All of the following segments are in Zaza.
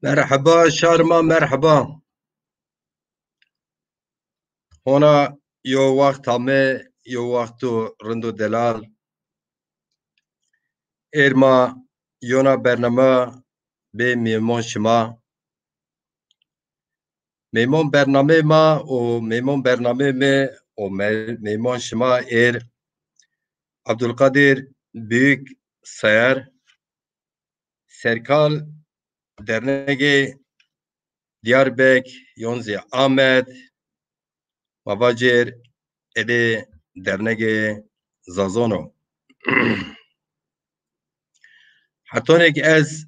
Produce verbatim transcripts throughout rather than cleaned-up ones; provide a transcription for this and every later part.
Merheba şar ma, merheba. Hona yo waxt ame, yo waxto rind û delal. Êr ma yona bername bê mêmon şima. Mêmon bernameyê ma û mêmon bernameyê mi û me-, mêmon şima êr Abdulkadir Büyük Sayar, serkal dernegê Diyarbek, yon zî Amed, ma vacêr êdî dernegê Zazon o. Hetonêk ez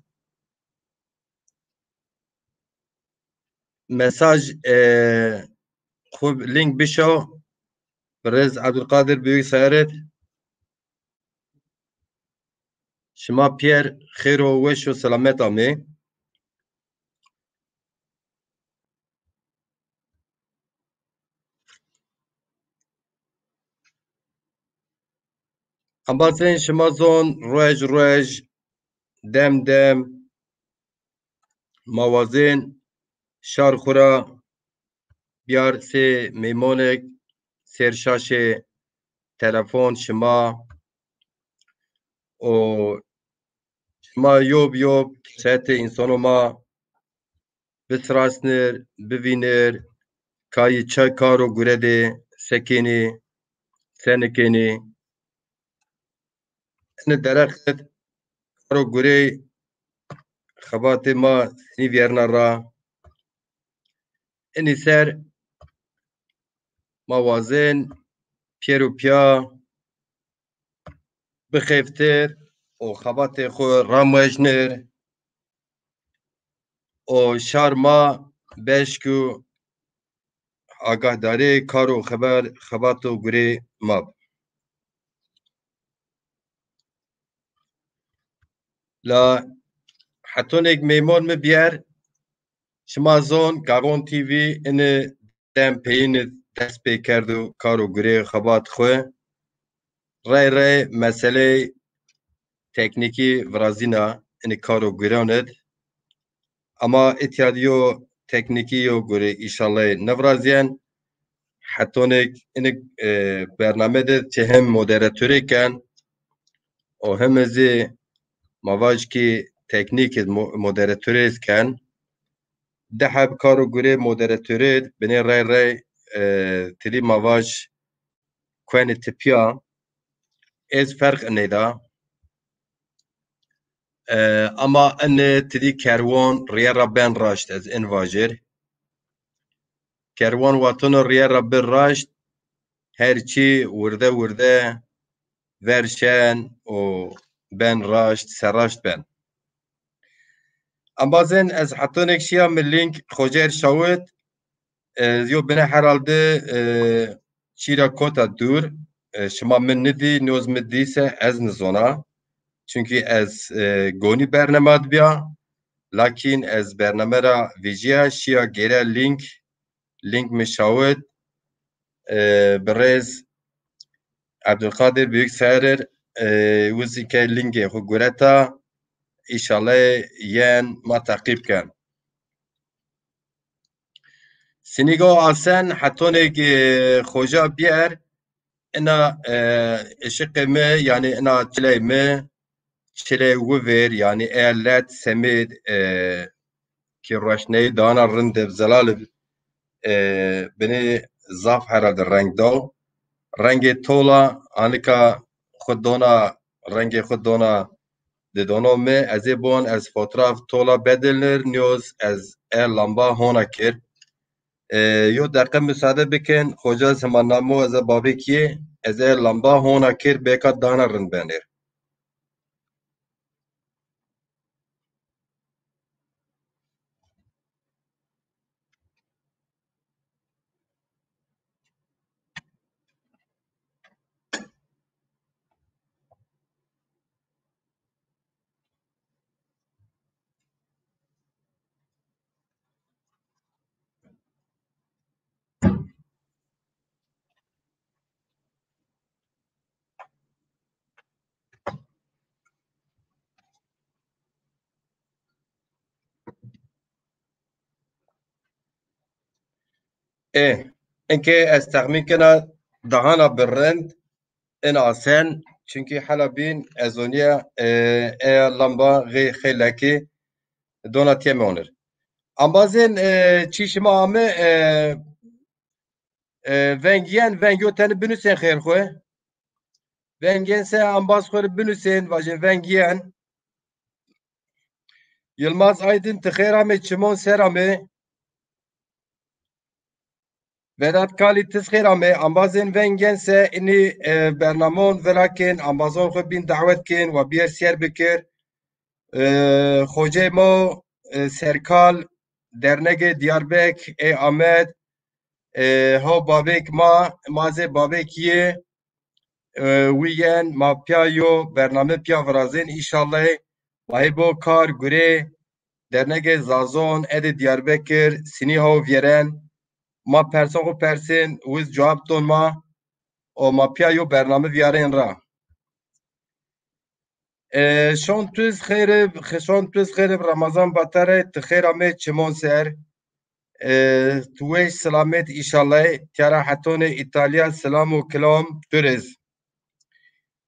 mesaj, e, xwu link bişo, birêz Abdulkadir Büyük Sayar id. Şima pîyer xêr û weş û selamet amê. Embazên şima zon ruej ruej, dem dem, ma wazên şar xwu ra biyar sê mêmonek, sêr şaşê telefon şima û şima yo bi yo kesretê însono ma bisirasnir, bivînir, kayî çi kar û gure dê, se kenî, se nikenî. Ini dereqet kar û gurey xebatê ma senî vîyerna ra. Inî ser ma wazên pîyer û pîya bixeftir û xebatê xwu ramojnir û şar ma beşk û agahdarê kar û xeber, xebat û gurê ma bi. La hetonêk mêmon mi bîyer, şima zon Gaxon T V ini dem peyîni dest pê kerdo kar û gurê xebat xwu. Rey rey meseley teknîkî virazîna ini kar û guran id. Ama îtya di yo teknîkî yo gurê înşallah nivrazîyen. Hetonêk ini, e, bername de çi hem moderatorê ken û hem zî ma vaj kî teknîk mo-, moderatorê ken. Di heb kar û gurê moderatorê binê rey rey, e, tilî ma vaj kuenê tipîya. Ez ferq inê da. E, ama inê tilî kerwon rîye ra ben raşt, ez in vajir. Kerwon watino rîye ra bi raşt, her çî wirde wirde ver şen û ben raşt, serraşt ben. Embazên ez hetonêk şiya mi link xocer şawit, e, yo bine herhalde, e, çîra kota dûr, e, şima min nidî, nîyoz mi dîse ez nizona. Çunkî ez, e, gonî bernema di bîya, lakîn ez bername ra vîjîya, şiya gêre link, link mi şawit, e, birêz Abdülkadir Büyükserir, e, wizî ke lingê xwu gureta, îşallah yen ma teqîb ken. Sinîgo Asen hetonêk, e, xoca bîyer, ina, e, eşiqê mi, yanî ina çiley mi, çiley wivêr, yanî eya led semêd, e, ki roşneyî dana rind ib, zelal ib, e, binê zaf herhalde reng do. Rengê tola anika xwu dona, rengê xwu dona didono mi, ez ê bon, ez fotraf tola bedilnir, nîyoz ez e lamba hona kir. E, yo deqe musade bikin, xoca sima namo ez e babê kî, ez e lamba hona kir, bêka dana rind benir. Ê, inkê ez texmîn kena dahana bi rind in asen, çunkî hela bîn ez onîya, e, eya lamba xê-, xeylekî dona tême onir. Ambazên, e, çî şima ame, e, e, veng yen, veng yo tenê binusên xêr xwu. Veng yen se ambaz xwu rê binusên, vajin veng yen. Yilmaz Aydin, ti xêr amê, çimon ser amê. Vedat Kalî, ti xêr amê. Ambazên veng yen se inî, e, bernamon vila kên, ambazon xwu bîn dawet kên, wa bîyer sîyer bikir. E, xocey ma, e, Serkal, dernegê Diyarbek ê Amed, e, ha babêk ma, ma zê babêk yê, e, wî yen, ma pîya yo bername pîya virazên, înşallah ma hê bo kar gurê dernegê Zazon edê Diyarbekir, sinî haw vîyeren, ma persan xwu persên, wiz cewab don ma, o ma pîya yo bername vîyarên ra. E, şon tuz xêrib, xi-, şon tuz xêrib Ramazan Batare, ti xêr amê çimon ser. E, tu weş selamet înşallah. Tiyara hetonê Îtalya selam û kilam tu rê z.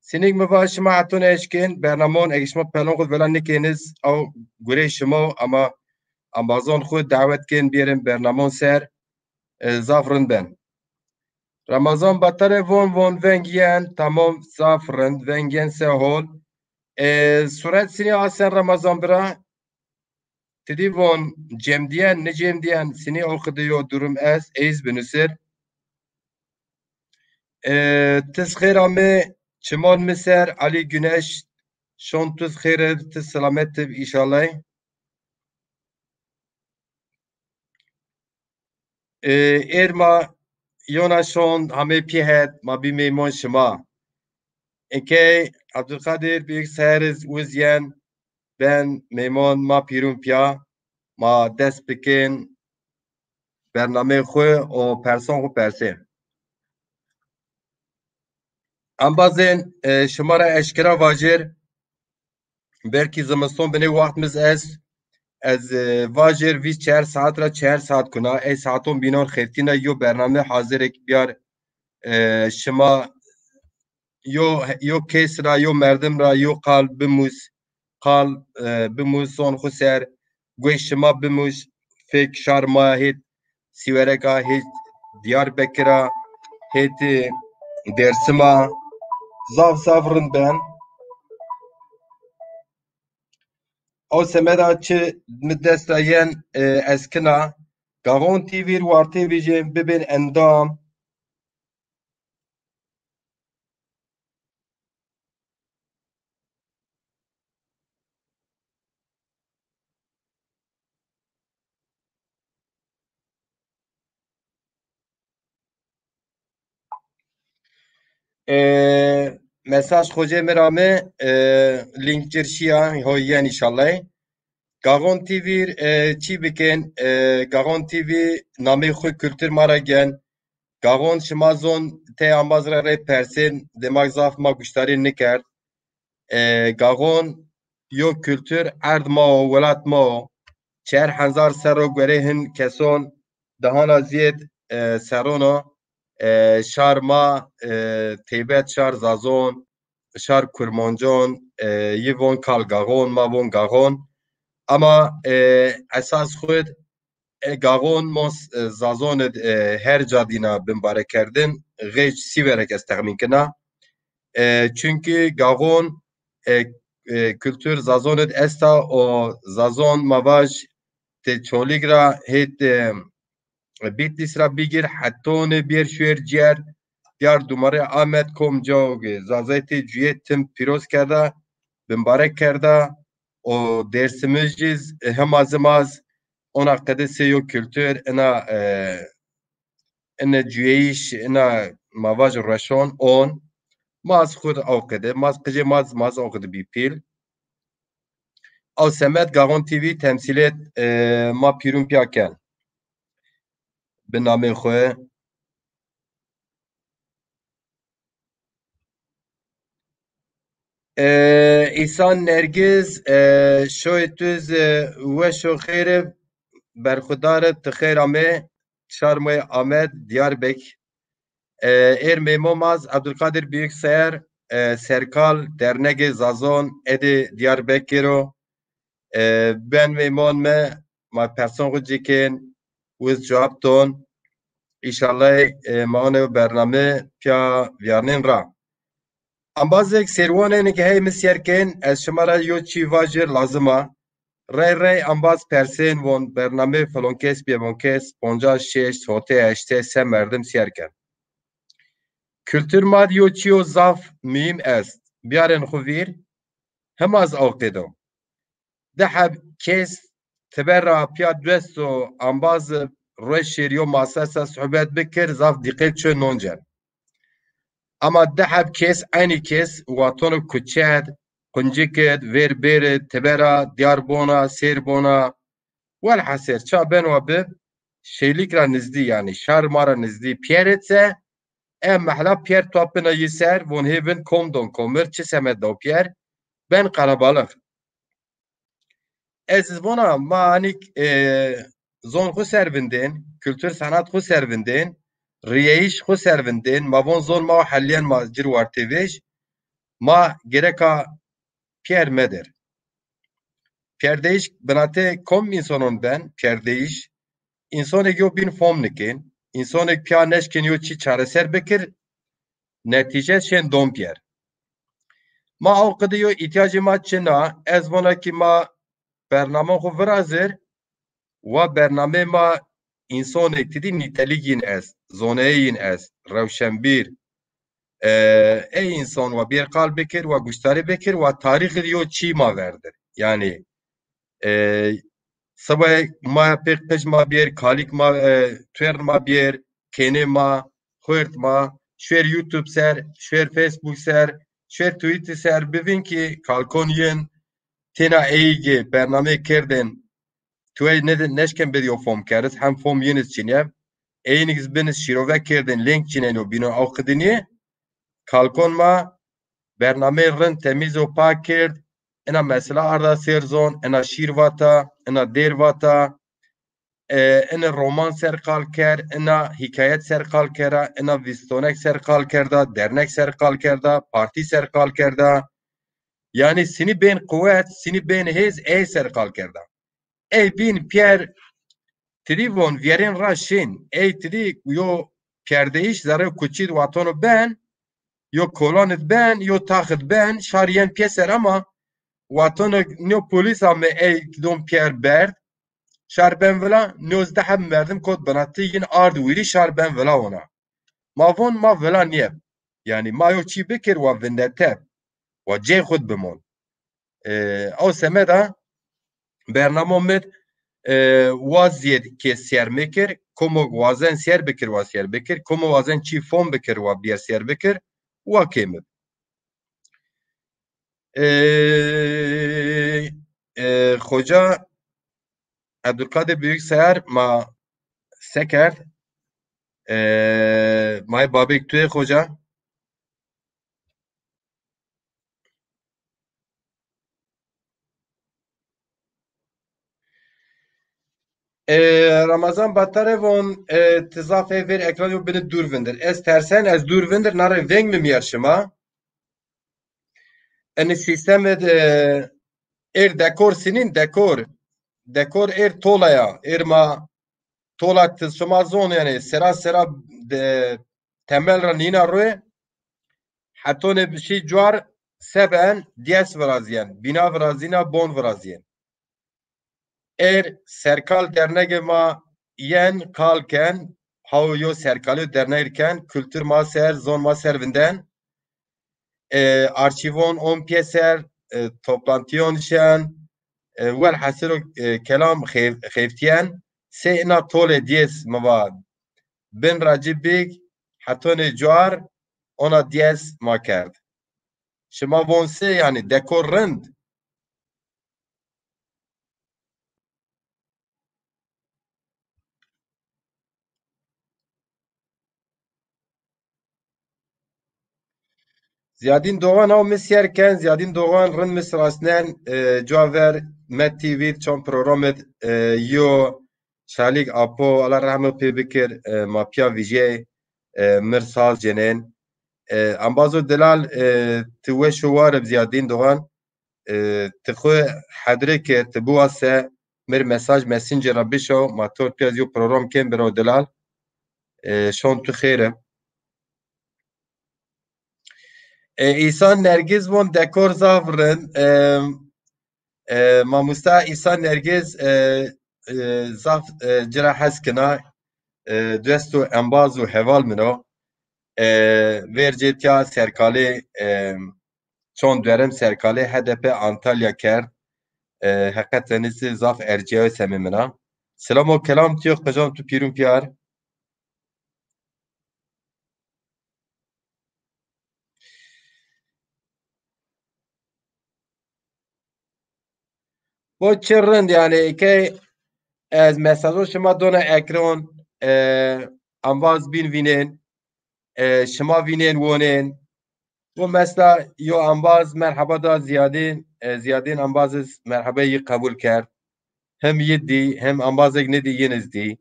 Sinîk mi va şima hetonê eşkên bernamon, eg şima pelon xwu vila nikêniz, aw gurê şima, ama ambazon xwu dawet kên bîyerin bernamon ser, e, zaf rind ben. Ramazan Batare von, von veng yen, tamam, zaf rind, veng yen se hol. E, suret sinî asen Ramazan bira, ti dî von cemdiyen, nicemdiyen, sinî o qide yo durum est, ey z binusir. E, tiz xêr amê, çimon mi ser, Ali Güneş, şon tuz xêr ib, tiz selamet ib, înşallah. E, êr ma yona şon hamê pî het, ma bî meymon şima. Inkey Abdulkadir Büyük Sayarız Uzyen, ben meymon ma pîrun pîya, ma dest bikên bernameyê xwu û person xwu persê. Embazên, e, şima ra eşkera vajir, belkî zimiston binê waxt mi z est, ez, e, vajir vîst çar saet ra çar saet kuna, ey saeton bînon xeftîna yo bername hazirek biyar, e, şima yo, yo kes ra, yo merdim ra, yo qal bimus, qal, e, bimus, zon xwu ser, gueş şima bimus, fek şar ma hêt Sîwerek a, hêt Diyarbekir a, hêt, e, Dêrsim a, zaf zaf rind ben. Ew semeda çi mi dest ra yen, e, ez kina. Gaxon T V r wartê vijên bibên endam. E, mesaj xocê mi ra mi, e, link cir şiya, ho yen înşallah. Gaxon T V, e, çî bikên, e, Gaxon T V namê xwu kultur ma ra gen. Gaxon şima zon tey ambaz ra rê persên, demak zaf ma guştarî nikerd. E, Gaxon yo kultur erd ma o, welat ma o. Çer hezar serro guerê hin keson dahana ziyêd, e, serron o. E, şar ma, e, teybet şar Zazon, şar Kurmancon, e, yi von kal Gaxon, ma von Gaxon. Ama, e, esas xwed, e, Gaxon mos, e, Zazon id, e, her ca dîna bimbarekerdin, xêc Sîverek ez texmîn kena. E, çunkî Gaxon, e, e, kultur Zazon id esta o Zazon ma vaj ti Çolîg ra hêt, e, Bîtlîs ra bîgir hetonê bîyer şuyer cîyer, diyar dumarê Amed kom cao ge Zazay tê cuyê tim pîroz kerda, bimbarek kerda, o Dêrsimij iz hima zimaz, ona qede sê yo kultur, ina, e, ina cuyeyîş, ina ma vaj reşon, on, ma az xur aw qede, ma az qicê ma az, ma az aw qede bî pîl. Aw semed Gaxon T V temsîlêt, e, ma pîrun pîya ken. Bi namê xwu. E, Îsan Nergiz, e, şoyê tu z, e, weş û xêr ib, berxudar ib, ti xêr amê. şar ma yê Amed, Diyarbek. E, êr mêmon ma z Abdulkadir Büyükseer, e, serkal Dernegê Zazon êdî Diyarbekir o. E, ben mêmon mi, ma person xwu ci kên, wiz cewab don. Înşallah, e, ma oneyo bername pîya vîyarnên ra. Embazêk sêrwanênê ke hey mi sîyer kên, ez şima ra yo çî vajir lazim a. Rey rey embaz persên von, bernamê filon kes bîye von kes, poncas, şeşt, hotê, heştê, se merdim sîyer ken. Kultur ma di yo çîyo zaf muhîm est. Bîyarên xwu vîr, hima z aw qêdo. Di heb kes teber ra pîya dest û embaz rueşîr yo masa ser suhbet bikir, zaf dîqet ço non cem. Ema di heb kes, eynî kes, watono kuçe d, quncik id, vêr bêr id, teber ra diyar bona, sêr bona. Welhasir, ça ben wa bib, Şeylîk ra nizdî, yanî şar ma ra nizdî pîyer id se, e mehla pîyer tuwa pina yi ser, von hê vin kom don komir, çi semed daw pîyer, ben qelebalix. Ez vona ma hanî, e, zon xwu ser vindên, kultur senat xwu ser vindên, rîyeyîş xwu ser vindên, ma von zon ma helîyen ma cir wartê vêj, ma gereka pîyer meder. Pîyerdeyîş binatê kom însanon ben, pîyerdeyîş, însanêk yo bîn fom nikên, însanêk pîya neşkên yo çî çareser bikir, netîce şên don pîyer. Ma aw qidi yo îhtîyacê ma çin a, ez vona kî ma bernamon xwu virazir, wa bernamê ma însanêk tidî nîtelîk yin est, zoneyê yin est, rewşenbîr, e, ey însan wa bîyer qal bikir, wa guştarî bikir, wa tarîx id yo çî ma verdir. Yanî, e, sibay ma pê qij ma bîyer, kalîk ma, e, tuêr ma bîyer, kênê ma, xuert ma, şuêr YouTube ser, şuêr Facebook ser, şuêr Twitter ser, bivîn kî kalkon yin, têna eyîgê bernameyê kerdên, tu ey nêdi-, neşken bidî yo fom kerdis, hem fom yin iz çinî ye. Eyînik iz bin iz şîrove kerdên, link çinên yo bîno aw qidinî. Kalkon ma bernameyê rind, temîz û pak kerd. Ina mesela arda sêr zon, ina şîr vata, ina dêr vata, e, ina roman ser qal kerd, ina hîkayet ser qal kera, ina vîstonek ser qal kerda, dernek ser qal kerda, partî ser qal kerda. Yanî sinî bên quwet, sinî bên hêz ey ser qal kerda. Ey bîn pîyer tidî von vîyerên ra şên. Ey tidî yo pîyerdeyîş zerrê kuçî di watono ben, yo kolon id ben, yo tax id ben, şar yen pîyeser ema watono nîyo polîs ame ey don pîyer berd. Şar ben vila, nozde heb merdim kot binatî yin ard wîrî şar ben vila ona. Ma von ma vila nîyeb. Yanî ma yo çî bikir wa vindeteb. Wa cey xwu d bimon. E, aw semeda bernamo mid, e, wa zîyed kes sîyer mekir, komo wazen sîyer bikir wa sîyer bikir, komo wazen çî fom bikir wa bîyer sîyer bikir, wa kêmid. E, e, Xoca Ebdulkadir Büyükseer ma se kerd? E, ma yê babêk tu yê Xoca? E, Ramazan Batare von, e, ti zaf ê vêr ekranî yo bini dûr vindir. Ez tersen, ez dûr vindir, nare veng mi mîyer şima. Enî sîstemê de êr dekor sinîn, dekor. Dekor êr tola ya. Êr ma tola ti şima zon, yanî sera sera de temel ra nîna royê. Hetonê bi şî cuar seben diyes virazîyen. Bîna virazîna, bon virazîyen. Êr serkal dernegê ma yen qal ken, haw yo serkalî derneg ken, kultur ma ser, zon ma ser vinden. E, arşîvon on pîyeser, e, toplantiyon şen, e, welhasilo, e, kelam xev-, xeftîyen, sey ina tolê diyes mi va bin ra ci bîg, hetonê cuar, ona diyes ma kerd. Şima von se, yanî dekor rind? Ziyadîn Doğan aw mi sîyer ken, Ziyadîn Doğan rind mi sirasnen, e, cuwa ver Med T V çond programid, e, yo Şalîk Apo, Allah rehmet pê bikir, e, ma pîya vîjyê, e, mir saz cenên. E, embazo delal, e, ti weş û war ib Ziyadîn Doğan. E, ti xwu hedre ke ti biwase mir mesaj Messenger ra bişo, ma tor pîya zî yo program kên biro delal. E, şon tu xêr ib. E, Îsa Nergiz von dekor zaf rind. E, e, mamosta Îsa Nergiz, e, e, zaf, e, ci ra hes kena. E, dest û embaz û heval min o. E, vercê tiya serkalê, e, çond werim serkalê H D P Antalya kerd. E, heqeten zî zaf ercîyayo semê min a. Selam û kelam tiyo qijam tu pîrun pîyar. Bo çi rind, yanî, key ez mesajo şima dona ekran, e, embaz bîn vînên, e, şima vînên wonên. Bo mesela yo embaz merheba da Ziyadîn, e, Ziyadîn embaz iz merhebay yi qebul kerd. Hem yi dî, hem embazêk nidî yin iz dî.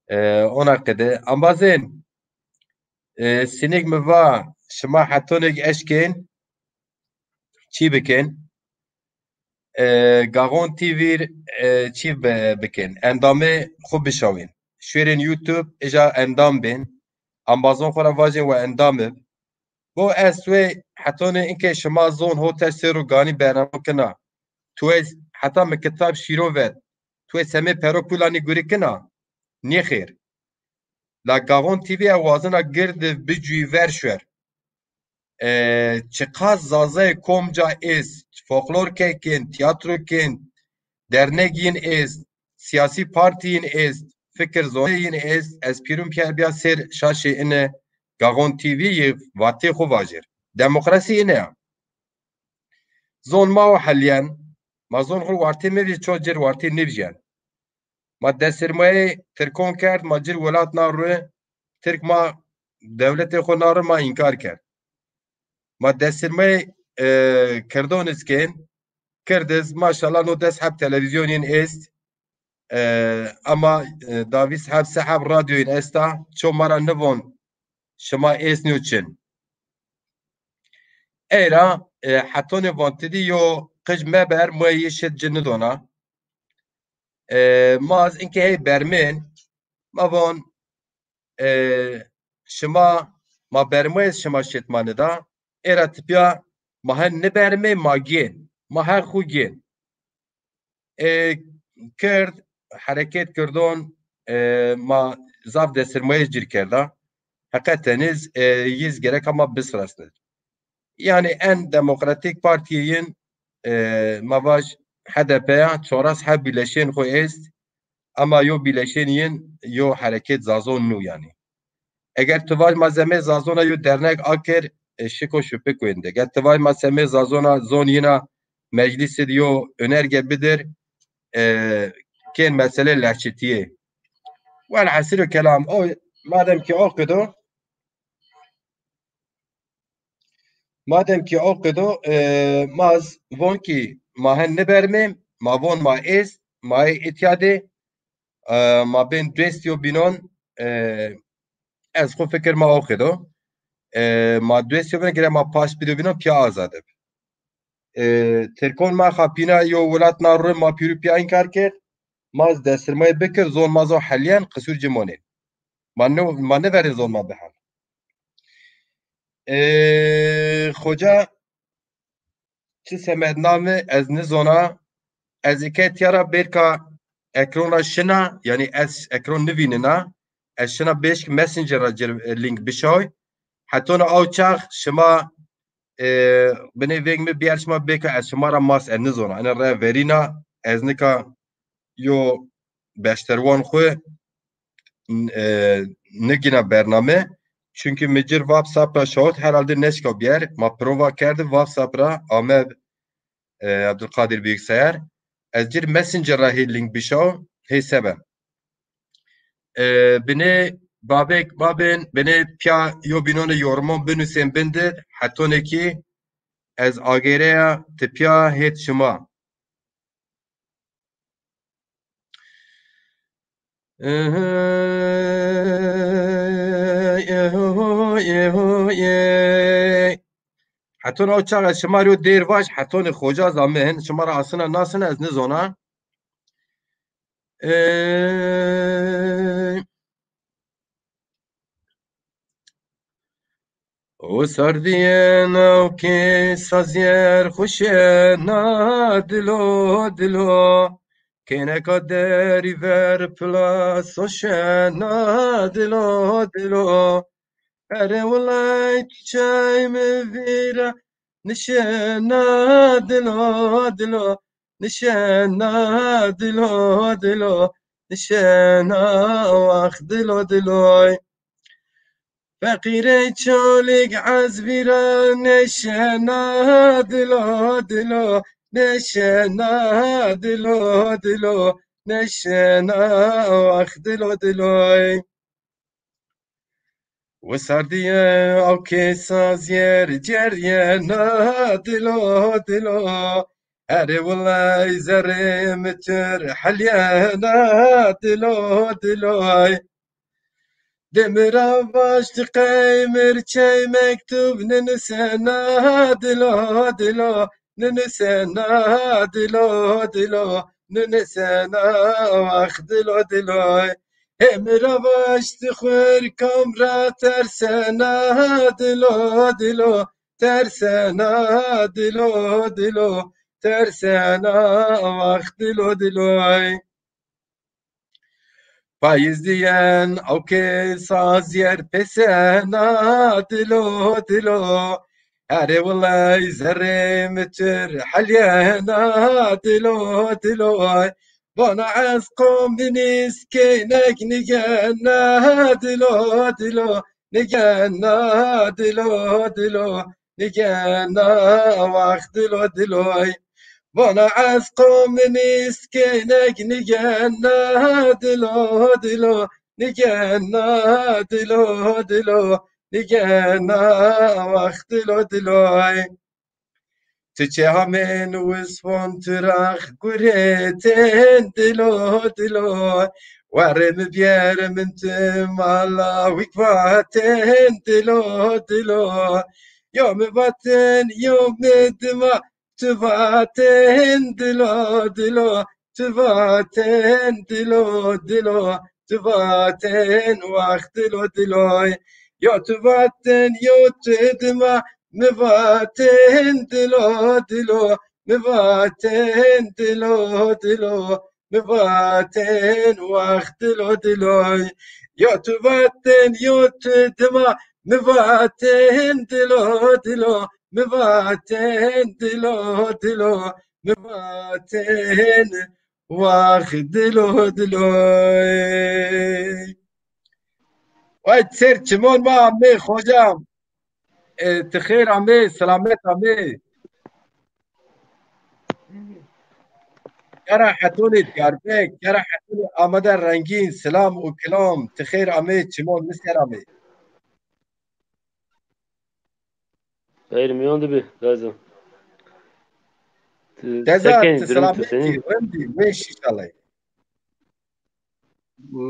E, ona qide. Embazên, e, sinêk mi va, şima hetonêk eşkên, çî bikên? E, Gaxon T V, e, çî bi-, bikên? Endamê xwu bişawên. Şuêrên YouTube, îja endam bên. Embazon xwu ra vajên we endam ib. Bo ez tuê hetonê inkê şima zon ho ters sêr û ganî bername kina. Tuê heta mi kitab şîro vet. Tuê semê pero pula nî gurî kina? Nêxêr. La Gaxon T V ez wazena gird ib bicuyî ver şuer. E, çiqas Zazayê komca êst, folklor kekên, tîyatro kên, dernek yin êst, sîyasî partî yin êst, fikir zonê yin êst, ez pîrun pîyer bîya sêr şaşê ine Gaxon T V yi vatê xwu vajêr. Demokrasî ine ya. Zon ma o helîyen, ma zon xwu wartê mevî ço cir wartê nivjîyen. Ma desirmayê Tirkon kerd, ma cir welat na ru, Tirk ma dewletê xwu na ru ma înkar kerd. Ma desirmayê, e, Kirdon iz kên, Kird iz, maşallah, no des heb televîzyon yin êst, e, ama, e, da vîst heb, se heb radyo yin esta, ço ma ra nivon şima êst nîyo çin. Ey ra, e, hetonê vontidî yo qij meber, muê yi şit ci nidona. E, ma ez inkê hey bermên, ma von, e, şima, ma bermê ez şima şit ma nida. Ê ra tipya ma hen nibermê, ma gên. Ma her xwu gên. E, Kird, hereket Kirdon, e, ma zaf desirmayê cir kerda. Heqeten iz, e, yiz gereka ma bisresnid. Yanî en demokratîk partîyê yin, e, ma vaj H D P ya, çoras heb bîleşên xwu êst, ama yo bîleşên yin yo hereket Zazon nû yanî. Eger tu vaj ma zemê Zazona yo dernek akir, e, şiko şupik wênde. Eger tu vaj ma semê Zazona zon yina meclîsî di yo önerge bidir, e, kên meselê lehçetîyê. Welhasil û kelam, o, madem ki o qido, Madem ki o qido, e, ma z-, von ki ma hen nibermê, ma von ma êst, ma yê îtya de, e, ma bên dest yo bînon, e, ez xwu fikir ma o qido. E, ma dest yo bînon, gere ma paş bido bînon, pîya azad ib. E, Tirkon ma xapîna yo welat na ru ma pîrû pîya înkar kerd, ma z-, destirmayê bikir, zon ma zo helîyen, qisûr ci monên. Ma ne, ma niverên zon ma bihel. E, xoca çi semed name ez nizona. Ez îke tiya ra bêrka ekron ra şina, yanî ez ekron nivînina. Ez şina bêşk Messenger ra cir, e, link bişaw. Hetona aw çax şima, e, binê veng mi biyar şima bêka ez şima ra mas ez nizona. Ene re verîna ez nika yo beşterwan xwu, e, nigîna bername. Çunkî mi cir WhatsApp ra şawit, herhalde neşka biyer. Ma prova kerdi WhatsApp ra ame, e, Abdülkadir Büyüksayer. Ez cir Messenger ra hê link bişaw, hê sebe. E, binê babek, babên, binê piya yo bînonê yorumon binusên bin di, hetonê ki ez agêreya ti piya hêt şima. Ey, ey, ey, ey. Heton o çax ez şima rê dêr vaj, hetonê xoca zamin, şima ra asina nasina ez nizona. Ey. O sardiyên ew kê sazyer xuşena dilo, dilo. Kêneka derî ver pila soşena dilo, dilo. Erê wilay tu çay mi vîra nişena dilo, dilo. Nişena dilo, dilo. Nişena wax dilo, diloy. Feqîrê Çolîg ez vîra neşena dilo, dilo, neşena dilo, dilo, neşena wax dilo, diloy. Wisardîye ew kê sazyer ceryena dilo, dilo. Erê wilay zerrê mi tur helyena dilo, diloy. Demira vaşt qey mirçey mektub ninusena dilo, dilo, ninusena dilo, dilo, ninusena wax dilo, diloy. Hemira vaşt xur kamra tersena dilo, dilo, tersena dilo, dilo, tersena wax dilo, diloy. Payîz diyen ew kê sazyer pêsena dilo, dilo. Erê wilay zerrê mi tur helyena dilo, dilo. Vana ez komînîst kênek nigena dilo, dilo. Nigena dilo, dilo. Nigena wax dilo, diloy. Vana ez komînîst kênek nigena dilo, dilo. Nigena dilo, dilo. Nigena wax dilo, diloy. Tu çê hamên wisfon turax gurê tên dilo, dilo. Werê mi biyerê min tu mala wîk vatên dilo, dilo. Yo mi vatên, yo mi dima tu vatên dilo, dilo. Tu vatên dilo, dilo, tu vatên wax dilo, diloy. Yo tu vatên, yo tu dima mi vatên dilo, dilo, mi vatên dilo, dilo, mi vatên wax dilo, diloy. Yo tu vatên, yo tu dima mi vatên dilo, dilo, mi vatên dilo, dilo, mi vatên wax dilo, diloy. Vay ser çimon ma amê xocam. E, ti xêr amê, selamet amê. Kera hetonê Diyarbek, kera hetonê Amade Rengîn, selam û kilam. Ti xêr amê, çimon mi ser amê. Xeyr miyon de bi, lazim. Ti Deza, sekenî, ti durum tu selamet senin? Kî, rind î, weş inşallah.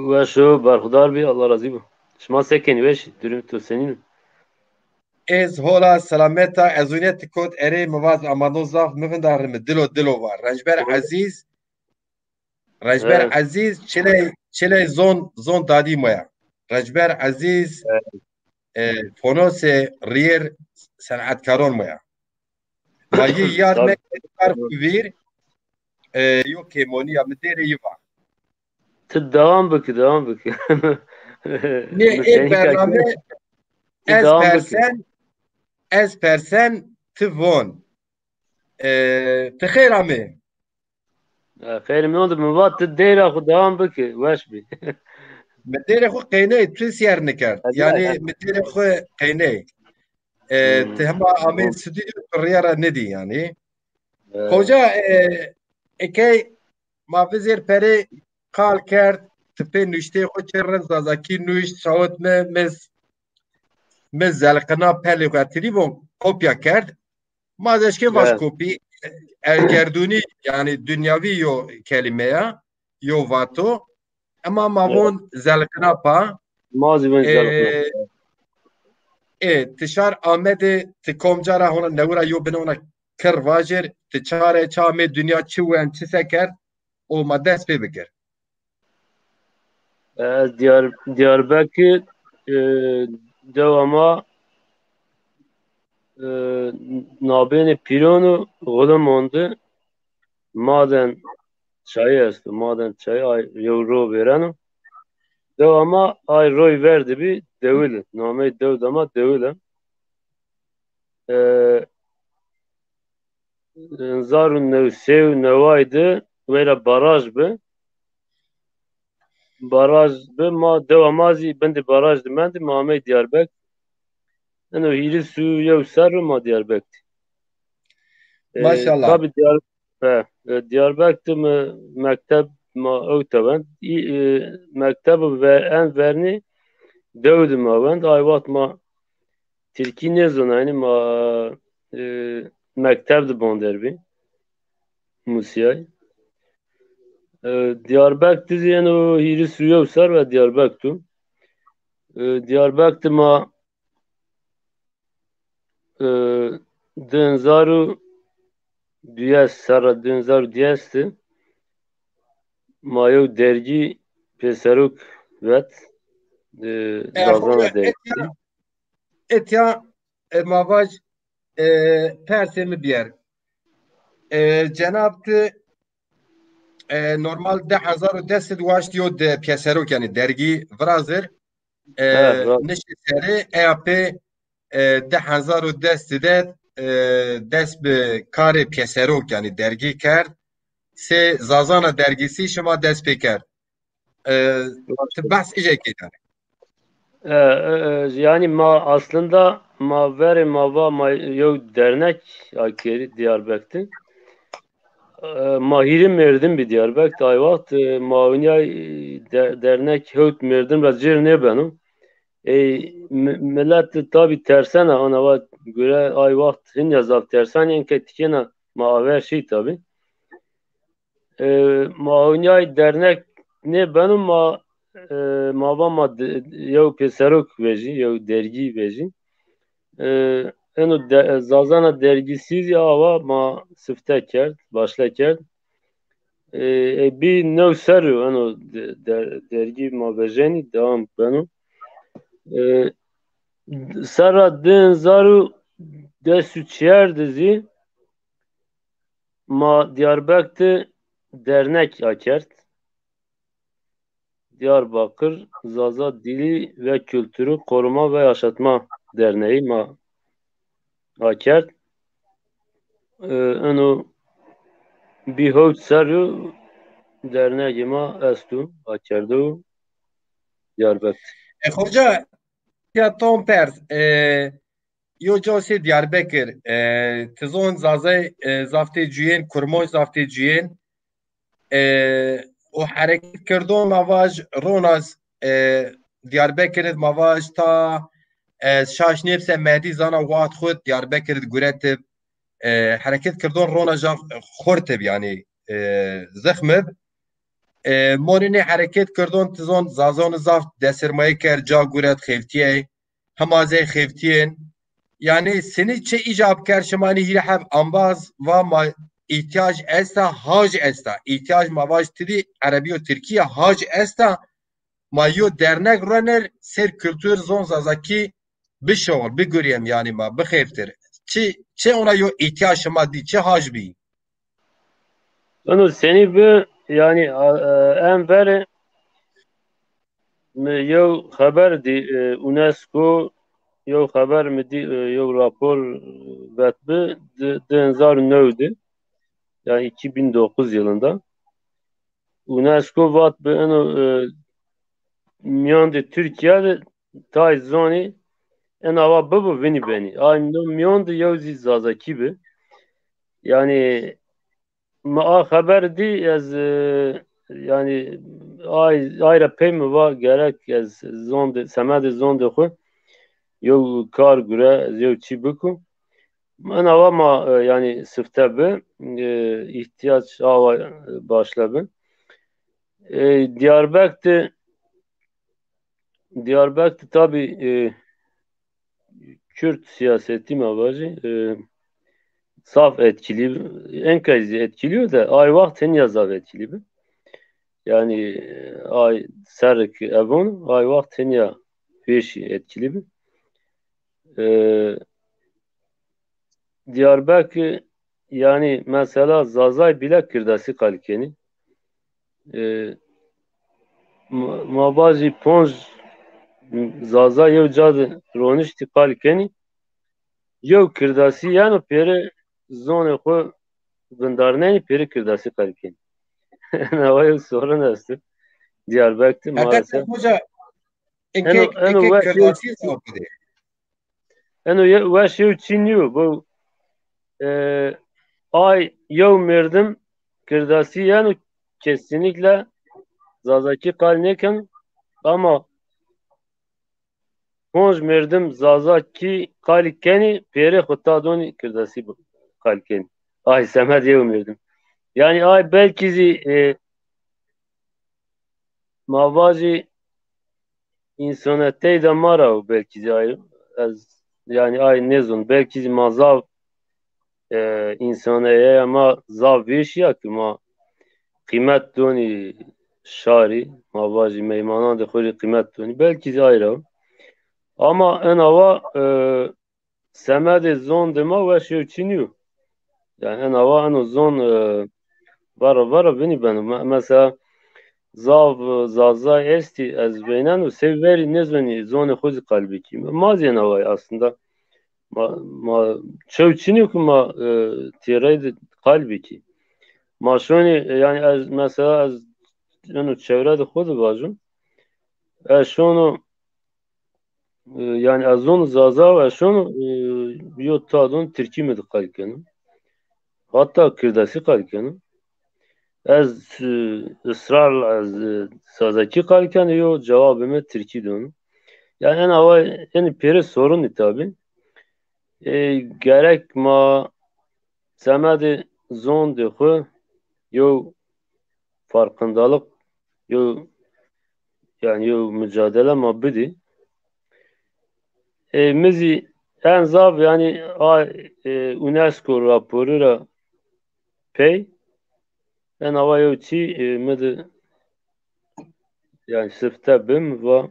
Weş o, berxudar bî, Allah razî bo. Şima sekenî, weş, durum tu senin? Ez hola, selamet a, ez ûnê ti kot erê mi vaz amano zaf mi vinda rimi dilo dilo va. Rencber Ezîz, Rencber Ezîz, çiley, çiley zon, zon dadî moya. Rencber Ezîz, e, fonosê rîyêr senetkaron moya. Ma yî yad me kar xu vîr, e, yo kêmonî ya mi dêrê yî va. Ti dewam biki, dewam biki. Nê, ê bername ez persen, ez persen ti von. E, ti xêr amê. E, xêr miyon de mi va ti dêra xu dewam biki, weş bî. Mi dêrê xu qeyney, tu sîyer nikerd. Yanî mi dêrê xu qeyney. E, ti hema amê stüdyo tu rîya ra nidî yanî. Xoca, e, ekey ma vizêr perê qal kerd, ti pê nuştê xu çê rind zazakî nuşt, sawit mi, mi, mi zelqina pelê xu tirî bo kopya kerd. Ma ez eşkê vaj kopî, elgerdûnî, yanî dinyavî yo kelîme ya, yo vato. Ema ma von Zelqinapa. Ma zî von Zelqinapa. E, ti şar Amedê, ti komca ra hona newi ra yo bine hona kir vajir, ti çare ça amê dinya, çi wen, çi se kerd, o ma dest pê bikir. Ez Diyar, Diyarbekir, e, dewa ma, e, nabênê pîron o, xulim ondi. Maden çayı esto, maden çayı, ay, yew ro vêreno. Dewa ma ay roy ver de bî Dewil. Namey dew de ma Dewil e. E, hezar û new sey û neway de weyra baraj bi. Baraj bi, ma, dewa ma zî bindî baraj de mendî, ma amey Diyarbekir. Eno hîris û yew serr o ma Diyarbekir. E, Maşallah. Tabî Diyar-, e, e, Diyarbekir mi mekteb ma ewte wend. Î, e, mekteb ve-, en vernî dew de ma wend. Ay wext ma Tirkî nêzonayî, ma, e, mekteb de bander bî. Musiyay. E, Diyarbekir zî eno hîris û yew serr ve Diyarbekir. E, Diyarbekir ma, e, di hezar û duyes, serra di hezar û duyes de ma yew dergî pêserok vet, e, E, Zazana xoca, dergî. Etya, etya, e, ma vaj, e, persê mi bîyer. E, cenab ti, e, normal di hezar û des de waşt yo de pêserok, yanî dergî virazir. E, Evet, evet. Niştî serê, eya pê, e, di hezar û des de, e, dest bi karê pêserok, yanî dergî kerd. Sê Zazana dergîsî şima dest pê kerd. E, ti behs îje kê yanî. E, e, e, yanî ma aslında ma verê ma va ma yew dernek akerî Diyarbekir. E, ma hîrê merdim bî Diyarbekir. Ay wext, e, ma onîyay, e, de-, dernek hewt merdim ra cêr nêbeno. Ey, mi-, milet de tabî tersena, ana va gure ay wext hinya zaf tersanî, enke tikêna ma aver şî tabî. E, ma onîyay dernek nêbeno, ma, e, ma va ma de-, yew pêserok vejî, yew dergî vejî. E, eno de-, Zazana dergîsî zî awa ma sifte kerd, başle kerd. E, e, bî new serr o eno de-, de-, dergî ma vejenî, dewam beno. E, serra di hezar û des û çar de zî ma Diyarbekir de dernek akerd. Diyarbakır Zaza Dili ve Kültürü Koruma ve Yaşatma Derneği ma akerd. E, eno bî hewt serr o dernegê ma esto, akerdo Diyarbekir. E, xoca, ya ton pers, e, yo cosê Diyarbekir, e, ti zon Zazay, e, zaf tê cuyên, Kurmanc zaf tê cuyên, e, o hereket kirdon ma vaj rona, e, Diyarbekir id ma vaj ta, e, şaş nêbse Medî zana wext xwu Diyarbekir id guretib, e, hereket kirdon rona ja xurtib, yanî, e, zixmib. E, monê nê hereket kirdon ti zon Zazon zaf desirmayî kerd, ca guret xeftîyey. Hema zey xeftîyên. Yanî sinî çi îcab kerd şima nî hîrê heb ambaz va ma îhtîyac esta, hac esta. Îhtîyac ma vaj ti dî erebî û tirkî ya, hac esta. Ma yo dernek renir, ser kultur zon zazakî bişoxil, bigurîyem yanî ma, bixêftir. Çi, çi ona yo îhtîyac şima dî, çi hac bî? Eno senî bi, yanî, a, e, en verê mi yew xeber dî, e, UNESCO yew xeber mi dî, e, yew rapor vet bi di, di hezar û new de, yani iki bin dokuz yılında. UNESCO vat bi eno, e, miyan de Türkiye de tay zonî en awa bibo vinî benî. Ay no miyan de yew zî Zazakî bi. Yani mi a xeber dî ez, e, yani ay, ay ra pey mi va gerek ez zondê, semedê zondê xwu yew kar gure, ez yew çî biku. Ena wa ma, e, yani sifte bi, e, îhtîyac awa, e, başle bi. E, Diyarbekir de, Diyarbekir de tabî, e, Kürt siyasetî ma vajî, e, zaf etkilî bi. Enka zî etkilî yo de ay wext henya zaf etkilî bi. Yanî, e, ay serrî ke ev on, ay wext henya vêşî etkilî bi. E, Diyarbekir, yanî mesela Zazay bîle Kirdasî qal kenî. E, ma, ma vajî ponc Zaza yew ca de roniştî qal kenî. Yew Kirdasî yeno pêre zonê xwu vindarnenî, pêre Kirdasî qal kenî. Ena wa yew sorun esto. Diyarbekir de maalesef. Hoca, eke, eno, eno eke weş yew Kirdasî zaf bide. Eno ye-, weş yew çî nîyo. Bu, e, ay yew merdim Kirdasî yeno, kesinlikle Zazakî qal nêkeno. Ama ponc merdim Zazakî qalî kenî, pêrê xwu ta donî Kirdasî bi-, qal kenî. Ay semed yew merdim. Yanî ay belkî zî, e, ma vajî însonetey de ma ra o belkî zî ay, ez, yanî ay nêzon, belkî zî ma zaf, e, însaneyeya ma zaf vêşî ya ki ma qîmet donî şarî, ma vajî meymanandê xo rê qîmet donî. Belkî zî ay ra o. Ama ena wa, e, semedê zondê ma weş yew çî nîyo. Yanî ena wa eno zon, e, vera vera vinî beno. Me-, mesela zaf, e, Zazay estî, ez veyneno sey verî nêzonî zonê xo zî qal bikî. Ma zî ena wa aslında. Ma, ma çew çinî yo ki ma, e, têrey de qal bikî. Ma şonî, e, yanî ez, mesela ez eno çewre de xo de vajim. Ez şono, e, yanî ez zono Zaza û ez şono, e, yo ta don Tirkî mi de qal keno. Hatta Kirdasî qal keno. Ez, e, israrla ez, e, Zazakî qal keno, yo cewabê mi Tirkî dono. Yanî ena wa, enî pêrê sorunî tabî. E, gerek ma semedê zondê xwu yew farqindalık, yew, yanî yew mucadele ma bidî. E, mi zî en zaf yanî a, e, UNESCO raporî ra pey ena wa yew çî, e, mi de yanî sifte bim va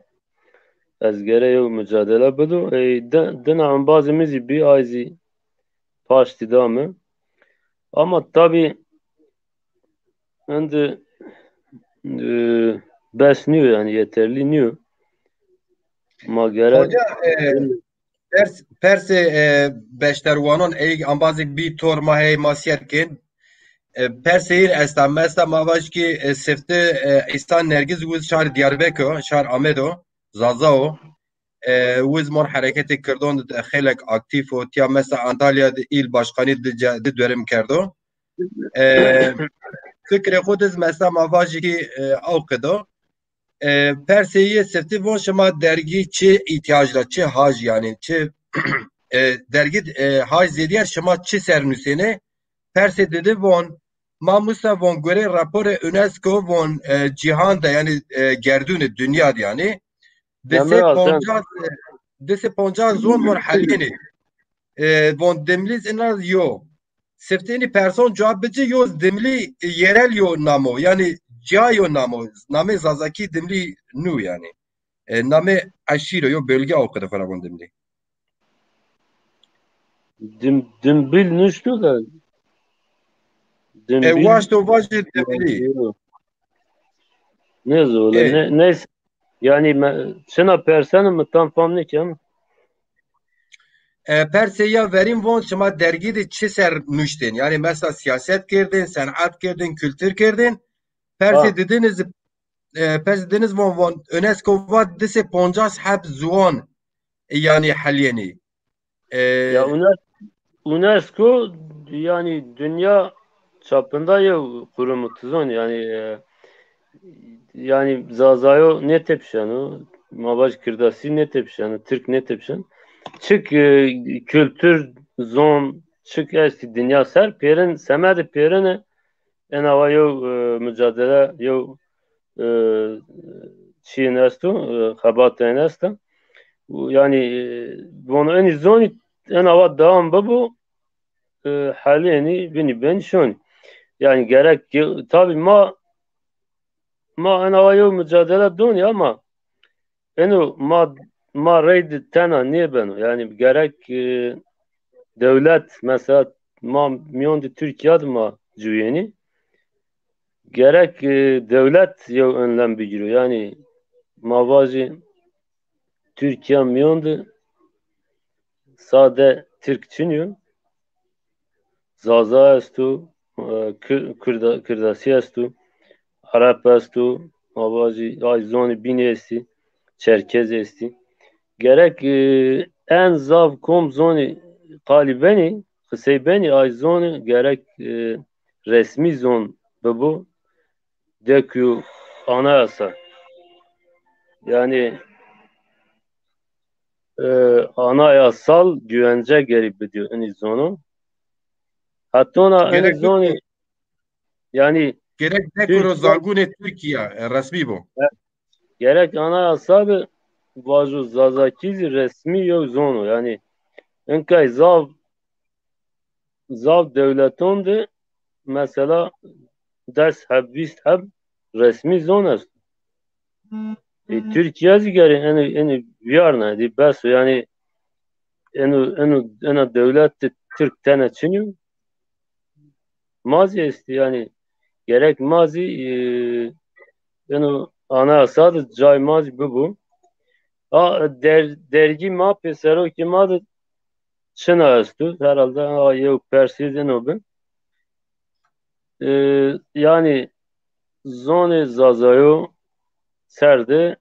ez gere yew mucadele bido. E, di-, dina embazê mi zî bî, ay zî paştî da mi. Ama tabî indi, e, bes nîyo, yanî yeterlî nîyo. Ma gerek... Hoca, e, pers, persê, e, beşderwanan ey embazêk bî tor ma hey ma sîyer kên. E, persê îr esta, mesta ma vaj ki, e, sifte, e, Îsa Nergiz wiz şar Diyarbekir o, şar Amed o, Zaza o. E, wiz mon hereketê Kirdon de xeylek aktîf o. Tiya mesa Antalya de îl başkanî di ce-, di dörim kerdo. E, fikrê xo diz mesa ma vajî ki, e, aw qido. E, persê yê sifte von şima dergî çi îhtîyac da, çi haj yanî, çi, e, dergî, e, haj zêdîyer şima çi ser nusênê? Persê didi von, ma musa von gorê raporê UNESCO von, e, cîhan de, yanî, e, gerdûnê, dinya de yanî, di sey poncas, e, di sey poncas zon von helînê. E, von dimlî zî ina yo. Siftênî person cewab bici, yo dimlî, e, yerel yo namo, yanî ca yo namo, namê Zazakî dimlî nû yanî. E, namê eşîro yo bölge o qede xo ra von dimlî. Dim-, dimbil nuşto da. E, dimbil waşto vajê dimlî. Nêzon, e, ne-, neyse. Yanî me-, çina perseno mi tam fam nêkeno. E, persê ya verîn von şima dergî de çi ser nuştên? Yanî mesela siyaset kerdên, senat kerdên, kultur kerdên. Persê didiniz, e, persê didiniz von, von UNESCO va di sey poncas heb ziwan, e, yanî helîyenî. E, ya UNESCO, UNESCO yanî dinya çapında yew qurum o, ti zon yanî, e, yanî Zazayo nêtepişeno, ma vaj Kirdasî nêtepişeno, Tirk nêtepişeno. Çik, e, kultur, zon, çik estî dinya ser, pêrin, semedê pêrine ena wa yew, e, mucadele, yew e, çîyên esto, e, xebatên esta. Yanî, e, vano enî zonî en awa dewam bibo, e, helê enî vinî benî şonî. Yanî gerek, tabî ma, ma en awa yew mucadele donî ama eno ma, ma reyde tena nêbeno. Yanî gerek, e, dewlet, mesela ma mîyon de Tirkîya de ma ciwîyenî. Gerek, e, dewlet yew önlem bigîro. Yanî ma vajî Tirkîya mîyon de sade Tirk çinî yo. Zaza esto, e, Kir-, Kirda-, Kirdasî esto, Ereb esto, ma vajî ay zonê bînî estî, Çerkez estî. Gerek, e, en zaf kom zonî qalî benî, qisey benî, ay zonî gerek, e, resmî zon bibo, dekû anayasa. Yanî, e, anayasal güvence gerî bidîyo inî zono. Hetona inî Gerek zonî, yanî gerek dekoro Tirkîya zangunê Tirkîya, e, resmî bo. Gerek anayasa de vajo Zazakî zî resmî yew zon o. Yanî inkay zaf, zaf dewleton de mesela des heb, vîst heb resmî zon esto. E, Tirkîya zî gerê enî, enî vîyarna, dî bes o. Yanî eno, eno, ena dewlet de Tirk tene çinî yo. Ma zî estî, yanî gerek ma zî, e, eno anayasa de cay ma zî bibo. A, der-, dergî ma, pêserokê ma de çina esto. Herhalde a yew persî zî ino bi. E, yanî zonê Zazayo ser de,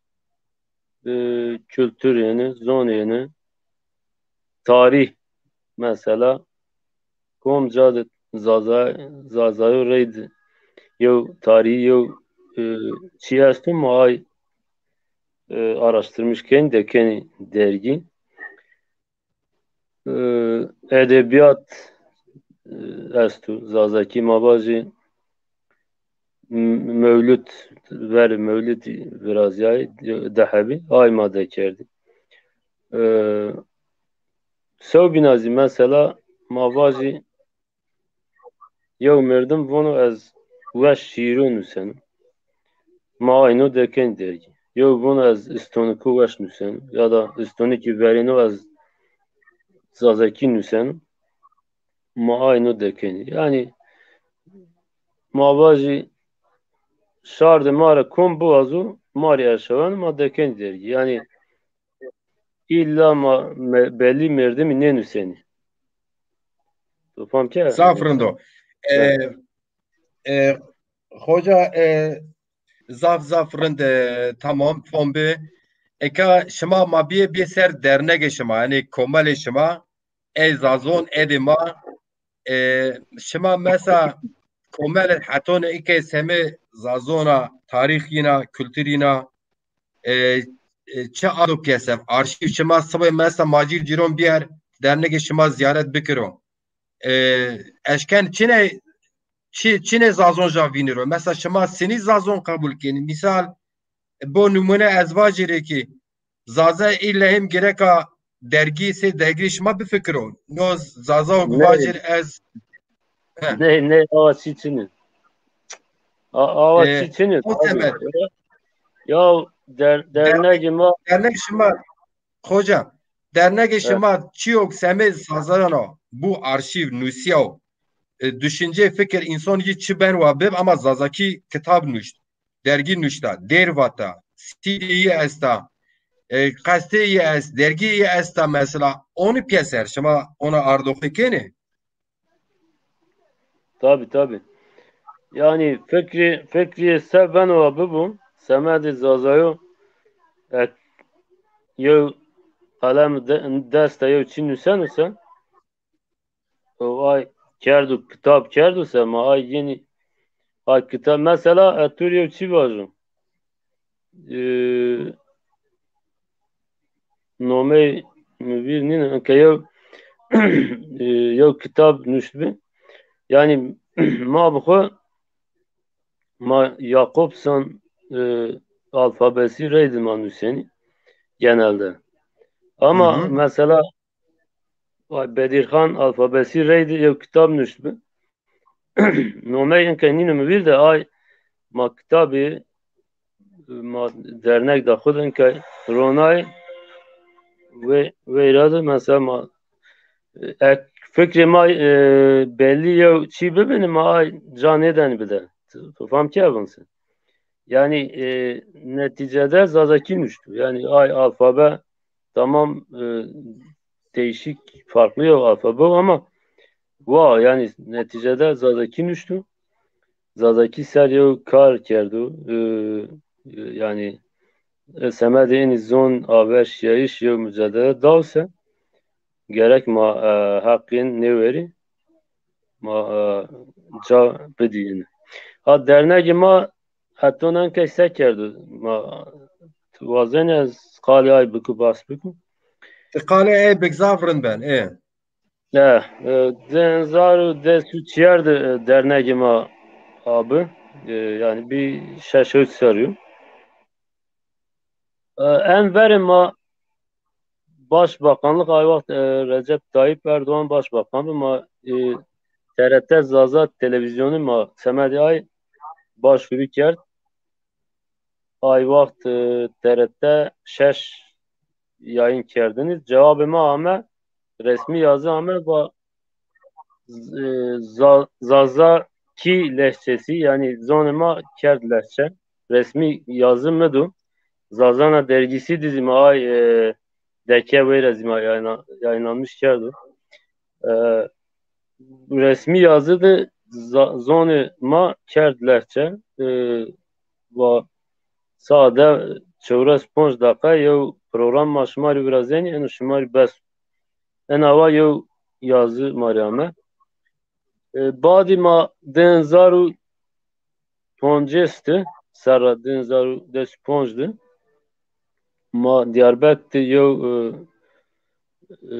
e, kulturêni, zonêni, tarîh mesela, kom ca de Zaza-, Zazayo reyde yew tarîhî, yew, e, çî esto, ma ay, e, araştirmiş kenî, dekenî dergî. E, edebîyat, e, esto. Zazakî ma vajî m-, mewlid, verê mewlidî virazîyayî, di hebî, ay ma dekerdî. E, sewbîna zî mesela ma vajî yew merdim vono ez weş şîîro nuseno. Ma ayno dekenî dergî. Yew vono ez istoniko weş nuseno ya da istonikî verêno ez zazakî nuseno. Ma ayno dekenî. Yanî ma vajî şardê ma ra kom biwazo, ma rê erşaweno, ma dekenî dergî. Yanî îlla ma me-, belî merdimî nênusenî. To fam ke? Zaf rind o. E, e, xoca, e, zaf zaf rind, e, tamam, fam bi. Eka şima ma bîye, bîye ser dernegê şima, yanî komelê şima, ey zazon, edê ma, e, şima mesa komelê hetone ike semê zazona, tarîx yîna, kultur yîna, e, e, çi ado pîyeser? Arşîv şima sibê mesa macîr cîron bîyer, dernegê şima zîyaret bikiro. E, eşken çinê, çi, çinê zazon ja vîniro? Mesa şima sinî zazon qebul kenî? Mîsal, bo nimûne ez vajî rê kî, Zaza îlle hêm gereka dergî sey dergî şima bifikiro. No Zaza o ku vajir ez. He. Ney, ney, awa çî çinî. A-, awa E, çî çinî. O semed. Ya der-, dernegê ma. Dernek şima, xoca, dernegê şima çîyok semê Zazayan o, bu arşîv nusîya o. E, düşünce, fikir, însan yî çi ben wa bib, ama Zazakî kitab nuşt. Dergî nuşta, dêr vata, C D'yî esta, e, qesteyî est, dergîyî esta mesela. Onî pîyeser, şima ona ardoxî kenî? Tabî, tabî. Yanî fikrî, fikrî se beno wa bibo, semedê Zazayo, e, yew qelem de-, dest de yew çî nuseno se, o ay kerdo, kitab kerdo se, ma ay yenî, ay kitab, mesela, ez to rê yew çî vajo. E, nomey mi vîr nîne, ke yew, e, yew kitab nuştbî. Yanî ma bi xwu, ma Jakobson e, alfabesî reydi ma nusenî genelde. Ama Hı hı. mesela, vay, Bedirxan alfabesî reydi yew kitab nuştbi. Nomey inkey nîno mi vîr de, ay ma kitabî, ma dernek de xwu de inkey ronay ve, veyra de mesela ma, e, ek, fikrê ma, e, belli yew çî bibîni ma ay ca nêdenî bide. Tu, tu fam kerdin se. Yani, e, neticede Zazakî nuştu. Yani ay alfabe tamam, e, değişik, farklı yew alfabe ama wa, yani neticede Zazakî nuştu. Zazakî ser yew kar kerdo. E, e, yani, e, semedê ênî zon aver şiyayîş yew mücadele dawse gerek ma, e, heqên nêwerî ma, e, ca bidîyêne. Ha, dernegê ma heton enkey se kerdo? Ma, tu wazenî ez qalê ay biku, bas biku? Ti qalê ay bik, zaf rind ben, ê. Ne, e, di hezar û des û çiyar de, e, dernegê ma abi. E, yani bir şeş hewt serrî yo. E, en verê ma Başbakanlık ay wext, e, Recep Tayyip Erdoğan başbakan bi, ma, e, T R T Zaza televizyonu ma semedê ay başvuru kerd. Ay wext, e, T R T şeş yayın kerdinî. Cewabê ma ame, resmî yazı ame, va, e, Za-, Zazakî lehçesi, yani zonê ma kerd lehçe. Resmî yazı mi do. Zazana dergisi dizî ma ay, e, deke weyra zî ma yayına-, yayınlanmış kerdo. E, resmî yazı de za-, zonê ma kerd lehçe. E, va sade çewres ponc deqa yew program ma şima rî virazenî, eno şima rî bes. Ena wa yew yazı ma rî ame. E, badî ma di hezar û poncês de, serra di hezar û des û ponc de, ma Diyarbekir de yew, e, e,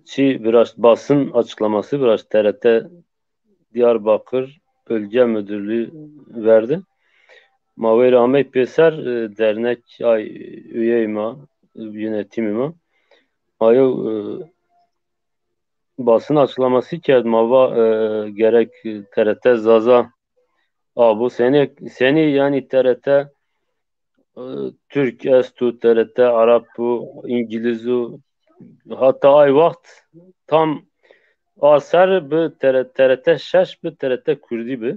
çi viraşt, basın açıklaması viraşt, T R T Diyarbakır Bölge Müdürlüğü verdi. Ma weyra amey pêser, e, dernek ay üyey ma, e, yönetimî ma. Ma yew, e, basın açıklaması kerd, ma va, e, gerek T R T Zaza abo, senî, senî yani T R T, e, Türk esto, T R T Arap o, İngiliz o, hatta ay wext tam a ser bi T R T, T R T şeş bi, T R T Kurdî bi.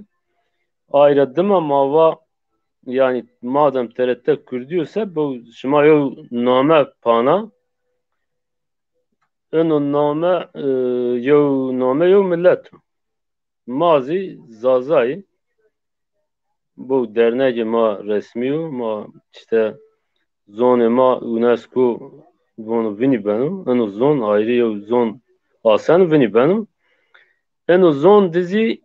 Ay ra dima ma va, yani madem T R T Kurdî yo, se bo şima yew name pana, eno name, e, yew name yew millet o. Ma zî Zazayî. Bu dernegê ma resmî yo. Ma işte zonê ma UNESCO vono vinî beno. Eno zon ayrı yew zon asen vinî beno. Eno zon de zî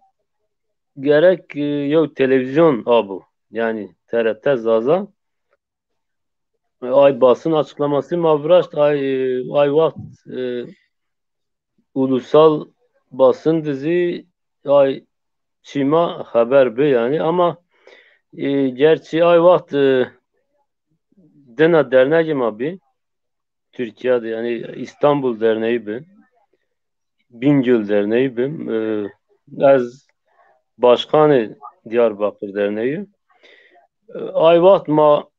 gerek, e, yew televîzyon abo. Yani T R T Zaza. Ay basın açıklaması ma viraşt, ay, e, ay wext, e, ulusal basın de zî ay çî ma xeber bi yani ama, e, gerçi ay wext, e, dina dernegê ma bî. Türkiye de yani İstanbul Derneği bi, Bingöl Derneği bi. E, ez başkanê Diyarbakır Derneği. E, ay wext ma,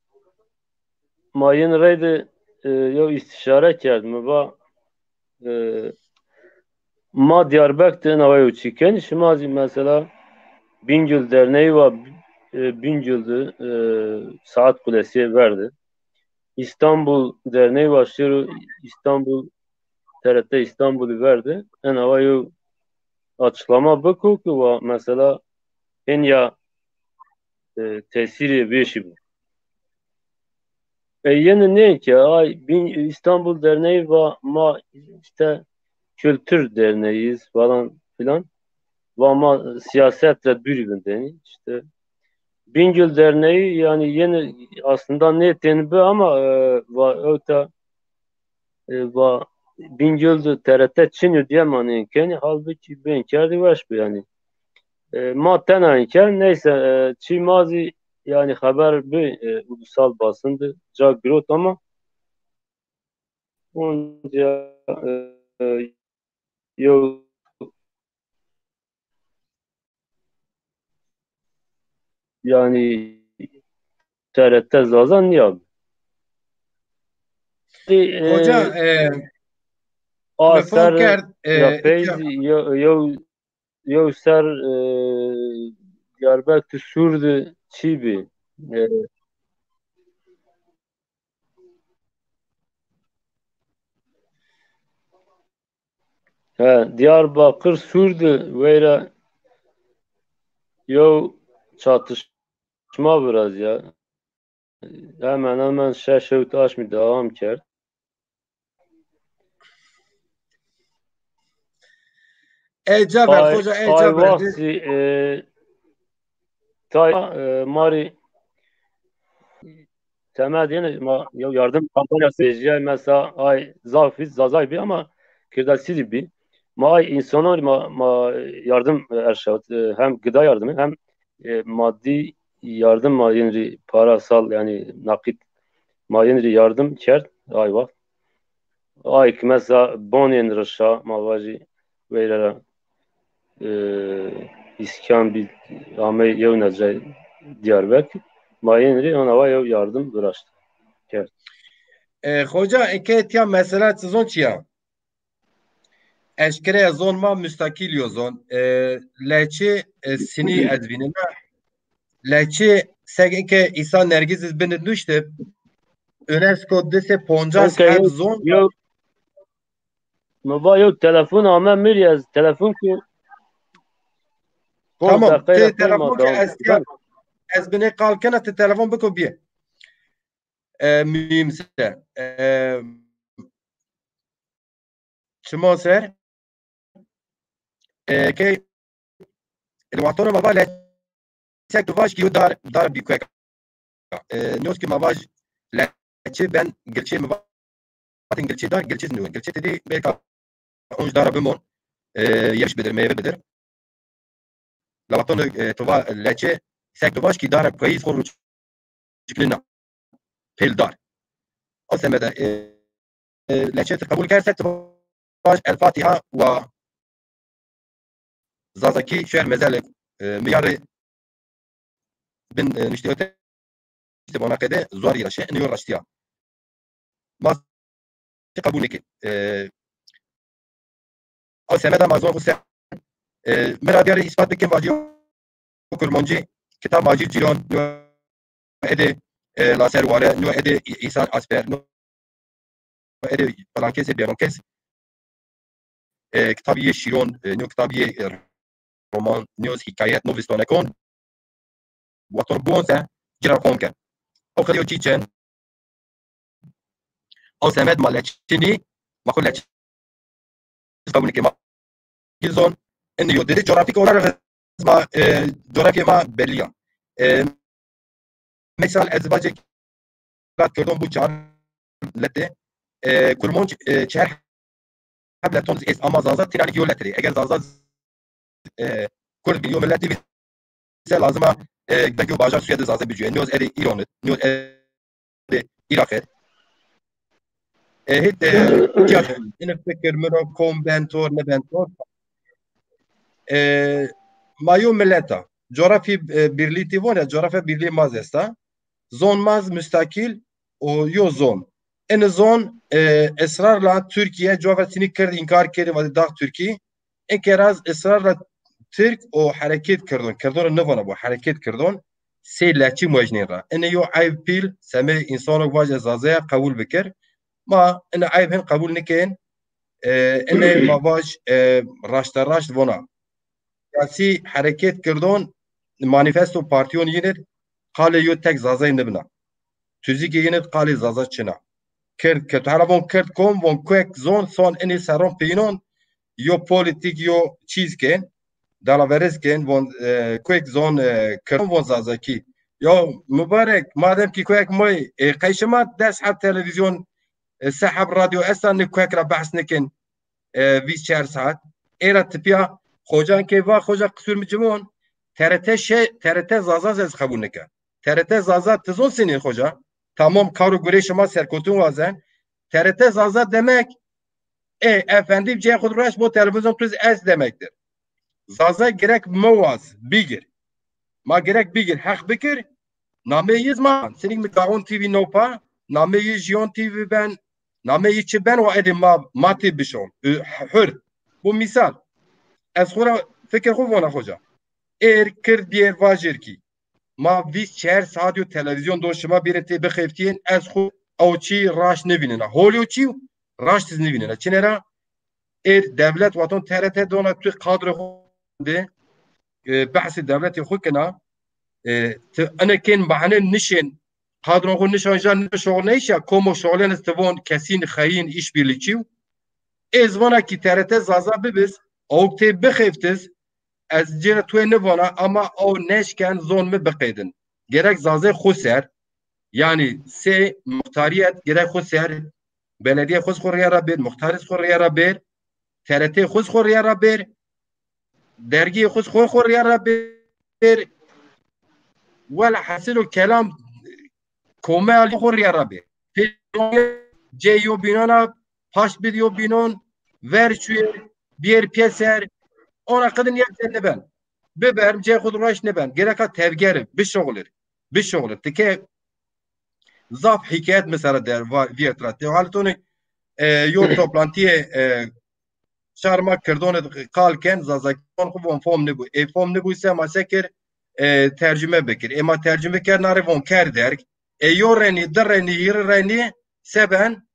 ma yin reyde, e, yew istişare kerd. Mi va, e, ma Diyarbekir de ina wa yew çî kenî. Şima zî mesela Bingöl Derneği wa, e, Bingöl de, e, Saat Kulesi ver de. İstanbul Derneği wa şêro İstanbul, T R T İstanbulî ver de. Ena wa yew açıklama biko ki wa mesela henya, e, tesîrê vêşî bo. E, yeni ne ki ay bin, İstanbul Derneği va ma işte kültür derneğiyiz falan filan. Va ma siyasetle dûrî vindenî. İşte Bingöl Derneği yani yeni aslında ne teni bi ama, e, va ewta, e, va Bingöl de T R T çin yo diye ma nêkenî. Halbuki ben kerdî weş bi yani. E, ma tena înker, neyse, e, çî ma zî yanî xeber bi, e, ulusal basın de ca girot ama onca, e, e, yew yanî T R T Zaza nîya bi. Hoca, e, e, a ser kerd, e, ya pey zî yew, yew, yew ser, e, Diyarbekir Sûr de çî bî. E, He, Diyarbakır Sûr de weyra yew çatışma virazîya. Hemen hemen şeş hewt aşmî devam kerd. Ey ca ver, xoca, ey ca ver. Ay vaxt zî, e, tay, e, marî Temel yine ma yew yardım kampanyası vejîyay, mesela ay zaf zî Zazay bî ama Kirdasî zî bî. Ma ay însanan rî ma, ma yardım erşawit, e, hem gıda yardımı hem, e, maddi yardım ma yin rî parasal, yanî nakit ma yin rî yardım kerd ay vaxt. Ay ki mesela bonên rişa ma vajî veyre ra, e, îskan bî, amey yewna cay Diyarbekir. Ma yin rî ona wa yew yardım viraşt kerd. E, xoca, eke tiya mesela çi zon çi ya? Eşkere zon ma mustakîl yo zon. E, leçî, e, sinî ez vînena. Leçî seg eke Îsa Nergiz iz bini nuştib, UNESCO di sey poncas heb zon. Yew, mi va yew telefon ame mi rî, ez telefon ku. Tamam, ti telefon ke ez, ez binê qal kena, ti telefon biko bîye. E, mühimse. E, çima ser? E, ke, wextano ma va leçek tu vaj ki yo dar, dar bî kuek. E, nîyoz ki ma vaj leçi ben gilçê mi vatin gilçê dar, gilçê nîyo. Gilçê tedî belka onc dara bimon. E, yemiş bidir, meyve bidir. La wextano, e, tu va leçe, sek tu vaj ki dara payîz xo ruçiklina. Pêl dar. O semede, e, e, leçe ti qebul kerd, sek tu vaj El Fatiha wa Zazakî şer mezelek, e, miyarê bin, e, nuştê yo te, işte bona qede zuar yira şe, ino yo raştiya. Ma qebul nêkê. E, a semeda ma zon xo se, e, mi ra biyarê îspat bikin, vacîyo Kurmancî, kitab Macîd Cîlan, no edê, e, Laser Ware, no edê Î-, Îsan Asper, no edê filan kesê bêron kes, e, kitabî yê şîron, e, no kitabî yê, e, roman, no hîkayet, no vistonekon. Wexto bon se ci ra fom ken. O qedîyo çî çin. O semed ma leçinî, ma xo leçi qebul ke ma zon. Indi yo dedi coğrafik olarak ma, e, coğrafya ma belli ya. E, misal ez vacek lat kerdon bu çar lete, e, Kurmonc, e, çer heb leton ez ama Zaza tîna yo letirî. Eger Zaza, e, Kurd bin yo milletî se lazima, e, degî û bajar suye de Zaza bicûye. Nîyoz edê Îranî, nîyoz edê Îraqî. E, hit, e, çiya ine fikir min o kom ben tor, ne ben tor. E, ma yo millet a. Coğrafî, e, birlî tî von ya, coğrafya birlî ma zesta. Zon ma z mustakîl o yo zon. Ene zon, e, israrla Türkiye, cuwa ve sinî Kird înkar kerî, vadî dax Türkî. Eke raz israrla Tirk o hereket kirdon, kirdon nivana bo, hereket kirdon, sey leçî mojnên ra. Ene yo eyb pîl, semê însano vaje Zaza ya qebul bikir. Ma ene eyb hin qebul nikên, e, ene ma vaj, e, raşta raşt vona. Siyasî hereket kirdon, manifesto partiyon yinir, qalê yo tek Zazayê nibina. Tuzîkê yinir qalê Zaza çina. Kird, ke tu hela von Kird kom, von kuek zon, son inî serron peynon, yo politik, yo çîz kên, dalaverez kên, von, e, kuek zon, e, Kird, von Zazakî. Ya mubarek, madem ki kuek moy, e, qey şima des heb televîzyon, e, se heb radyo esta, ne kuek ra behs nikên, e, vîst çar saet. Ê ra tipîya xocan ke va, xoca qisur mi cimon, T R T şey, T R T Zaza ez qebul nike. T R T Zaza ti zon senî xoca? Tamam, kar û gurê şima serkewtin wazen. T R T Zaza demek, e, efendim, cayê xo de raşt bo televîzyon tu zî est demektir. Zaza gerek mewaz, bigir. Ma gerek bigir, heq bikir. Nameyê yi zî ma, senîk mi Gaxon T V no pa, nameyê yi Jiyon T V ben, nameyê yi çi ben wa edê ma, ma tê bişon. Ü, hür. Bu misal. Ez xo ra fikir xo vona xoca. Êr, kird, bîyêr, vajêr kî. Ma vîst çar saet yo televîzyon do, şima bêrê tê bixeftîyên, ez xo ew çî raşt nivînena. Holî yo çî raşt iz nivînena. Çine ra? Êr dewlet waton T R T dona tu kadro xo de, e, behsê dewletê xo kena. E, ti ene kên bahane nişên, kadron xo nişan ja nişoxlneyşa, komo şoxlen iz ti von kesîn, xeyîn, îşbirlikçî yo. Ez vana kî T R T Zaza bibiz, awk tê bixeftiz, ez cêra tuê nivana, ama aw neşken zon mi biqeydin. Gerek Zazê xo ser, yanî sey muxtarîyet gerek xo ser, beledîye xo xo rîya ra bêr, muxtarî xo rîya ra bêr, T R T xo xo rîya ra bêr, dergîyê xo xo xo rîya ra bêr. Welhasil û kelam, komelî xo rîya ra bêr. Pê cey yo bînona, paşt bid yo bînon, ver çuyê, bîyêr pîyeser, ona qidin yek zî niben. Biber, cey xo de raşt niben. Gereka tevger, bişoxlir, bişoxlir. Ti ke zaf hîkayet mesela der va-, vîyert ra. Te halet onê, e, yo toplantîye, e, şar ma kirdon id qal ken, Zazakî von xo von fom nibû. Ê fom nibû se ma se kir, e, tercüme bikir. Ê ma tercüme kerd, na rê von kerd derg. Ê yo renî, di renî, hîrî renî, se ben?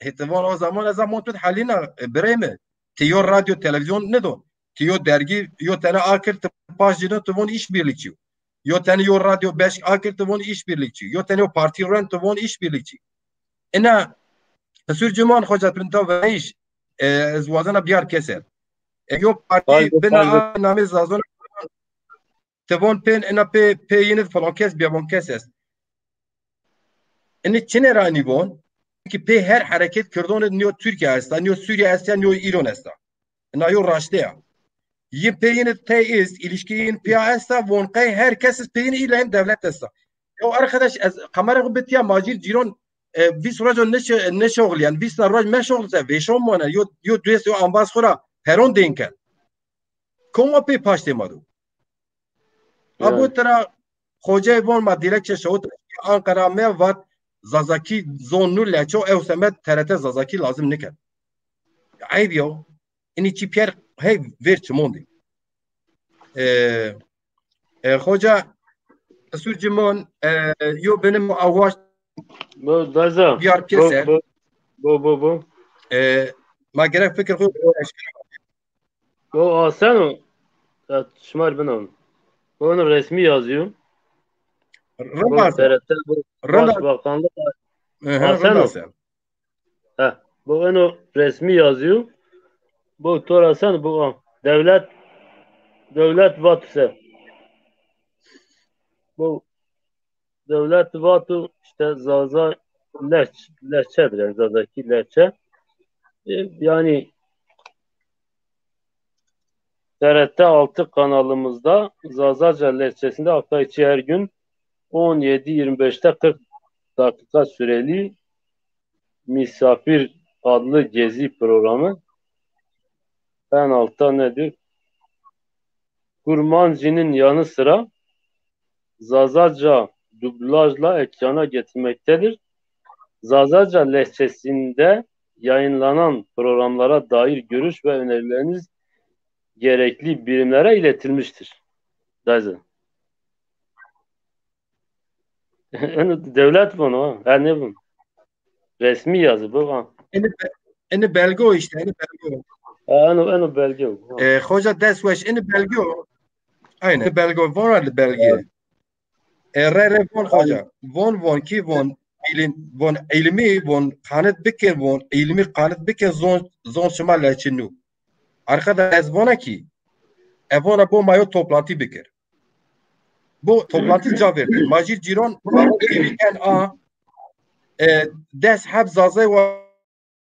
Hê ti von o zaman ez a mont bid helîna, e, birê mi. Ti yo radyo televîzyon nido. Ti yo dergî, yo tene akir, ti paş cîno, ti von îşbirlikçî yo. Yo tene yo radyo beşk akir, ti von îşbirlikçî. Yo tene yo partî ren, ti von îşbirlikçî. Ina qisur ciman xoca tu ta veyş, e, ez wazena biyar keser. E, yo partî bina namê Zazon, ti von pên ina pê, pê yîn id falan kes, bîya von kes est. Ini çine ra ini von? Ki pê her hereket kirdon id niyo Türkiye esta, niyo Suriye esta, niyo İran esta. Ina yo raşte ya. Yin pê yin tey ist, ilişki yin piya esta, von qey her kes ist pê yin, îla yin devlet esta. Ya arkadaş, ez kamera xo bitiya macir cîron, e, vîst rojo neşe-, neşoxliyen, vîst na roj meşoxlise, vêşon mone, yo, yo duyes yo ambaz xo ra peron dên ken. Koma pê paştê ma do? Abo tira xocey von ma dilekçe şewit Ankara me vat Zazakî zon nu leço ew semed T R T Zazakî lazim niken. Eyb yo. Ini çî piyer hey ver çimon di. E, e, xoca Qisur Cimon, e, yo benim awaş Bo, daza. Diyar Bo, keser. Bo, bo, bo, bo. E, ma gerek fikir xo Bo aseno. Ya, şima rê binon. Bo eno resmî yazîyo. Bo Rind a se. T R T, bo Rind a- Başbakanlık Hı hı, rind a aseno. Se. He, bo eno resmî yazîyo. Bo to ra sen bo a. Devlet, devlet vat se. Bo devlet vato işte Zaza lehç-, lehçedir yani Zazaki lehçe. E, yani T R T altı kanalımızda Zazaca lehçesinde hafta içi her gün on yedi yirmi beşte kırk dakika süreli Misafir adlı gezi programı en altta ne diyor? Kurmancı'nın yanı sıra Zazaca dublajla ekrana getirmektedir. Zazaca lehçesinde yayınlanan programlara dair görüş ve önerileriniz gerekli birimlere iletilmiştir. Daze. Eno devlet vano, ha, ne vun? Resmî yazı bu, ha. Eno be-, eno belge o işte, eno belge o. Ha, eno, eno belge o. Ha. E, xoca dest weş, eno belge o. Aynen, belge o, vana li belge. E, re re von xoca. Von, von ki von, ilim, von ilmi, von kanıt bikin, von ilmi kanıt bikin, zon, zon şima leçinu. Arkadaş, ez vona ki, e vona bo ma yo toplantı bikir. Bu toplantı ca verdi. Macir Cîron, ma gereken a, e, des heb Zazay wa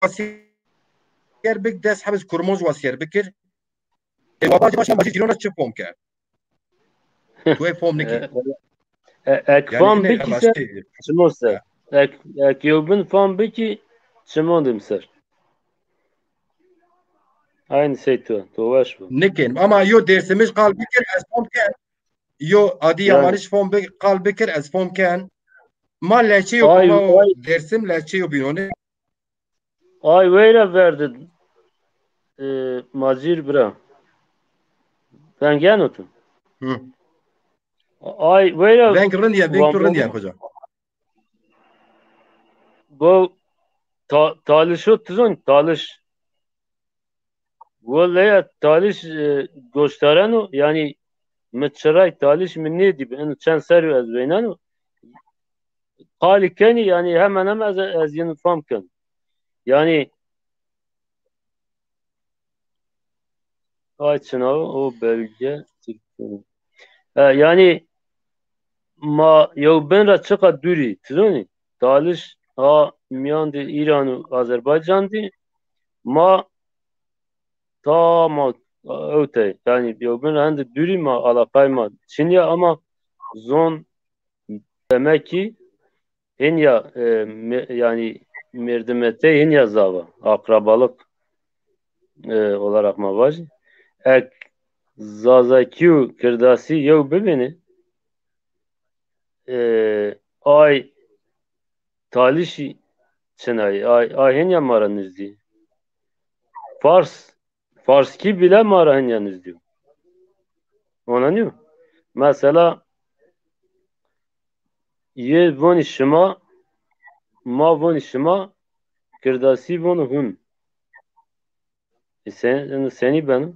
siyer bik, des heb Kurmanc wa siyer bikir. E, wa bacı başkan Macir Cîron ra çi fom kerd? Tu ey fom niki. E, E, ek Yani fam ine bikî se, başka. Çimo ser. Ek, ek yewbin fam bikî, çimo dim ser. Aynı şey tu, tu weş bu. Nikin. Ama yo Dêrsimij qal bikir, ez fam ken. Yo Adıyamanij fam bi-, qal bikir, ez fam ken. Ma lehçe yo, ay, ma o ay. Dêrsim lehçe yo bînone. Ay weyra verdin, e, Macir bira. Ben geno tu. Hı. Ay weyra. Veng rind ya, veng tu rind ya hoca. Bu ta-, talişo tizon, taliş. Weleya talîş, e, goştareno, yanî mi çiray talîş mi nêdîbi. Eno çend serrî ez veyneno. Qalî kenî, yanî hemen hemen ez, ez yin fam ken. Yanî ay çina o belge. E, yanî ma yewbin ra çiqa dûrî, ti zonî? Talîş a mîyan de Îran û Azerbaycan dî. Ma ta ma ewtey. Yanî yewbin ra hende dûrî ma alaqay ma çin ya ama zon demek ki henya, e, me-, yanî merdimetey henya zava. Akrabalık, e, olarak ma vajî. Ek Zazakî û Kirdasî yew bibînî, e, ay talîşî çinayî, ay, ay henya ma ra nizdî. Fars, Farskî bile ma ra henya nizdî yo. Onanîyo? Mesela yê vonî şima, ma vonî şima, Kirdasî vono hûn. E sen, senî beno?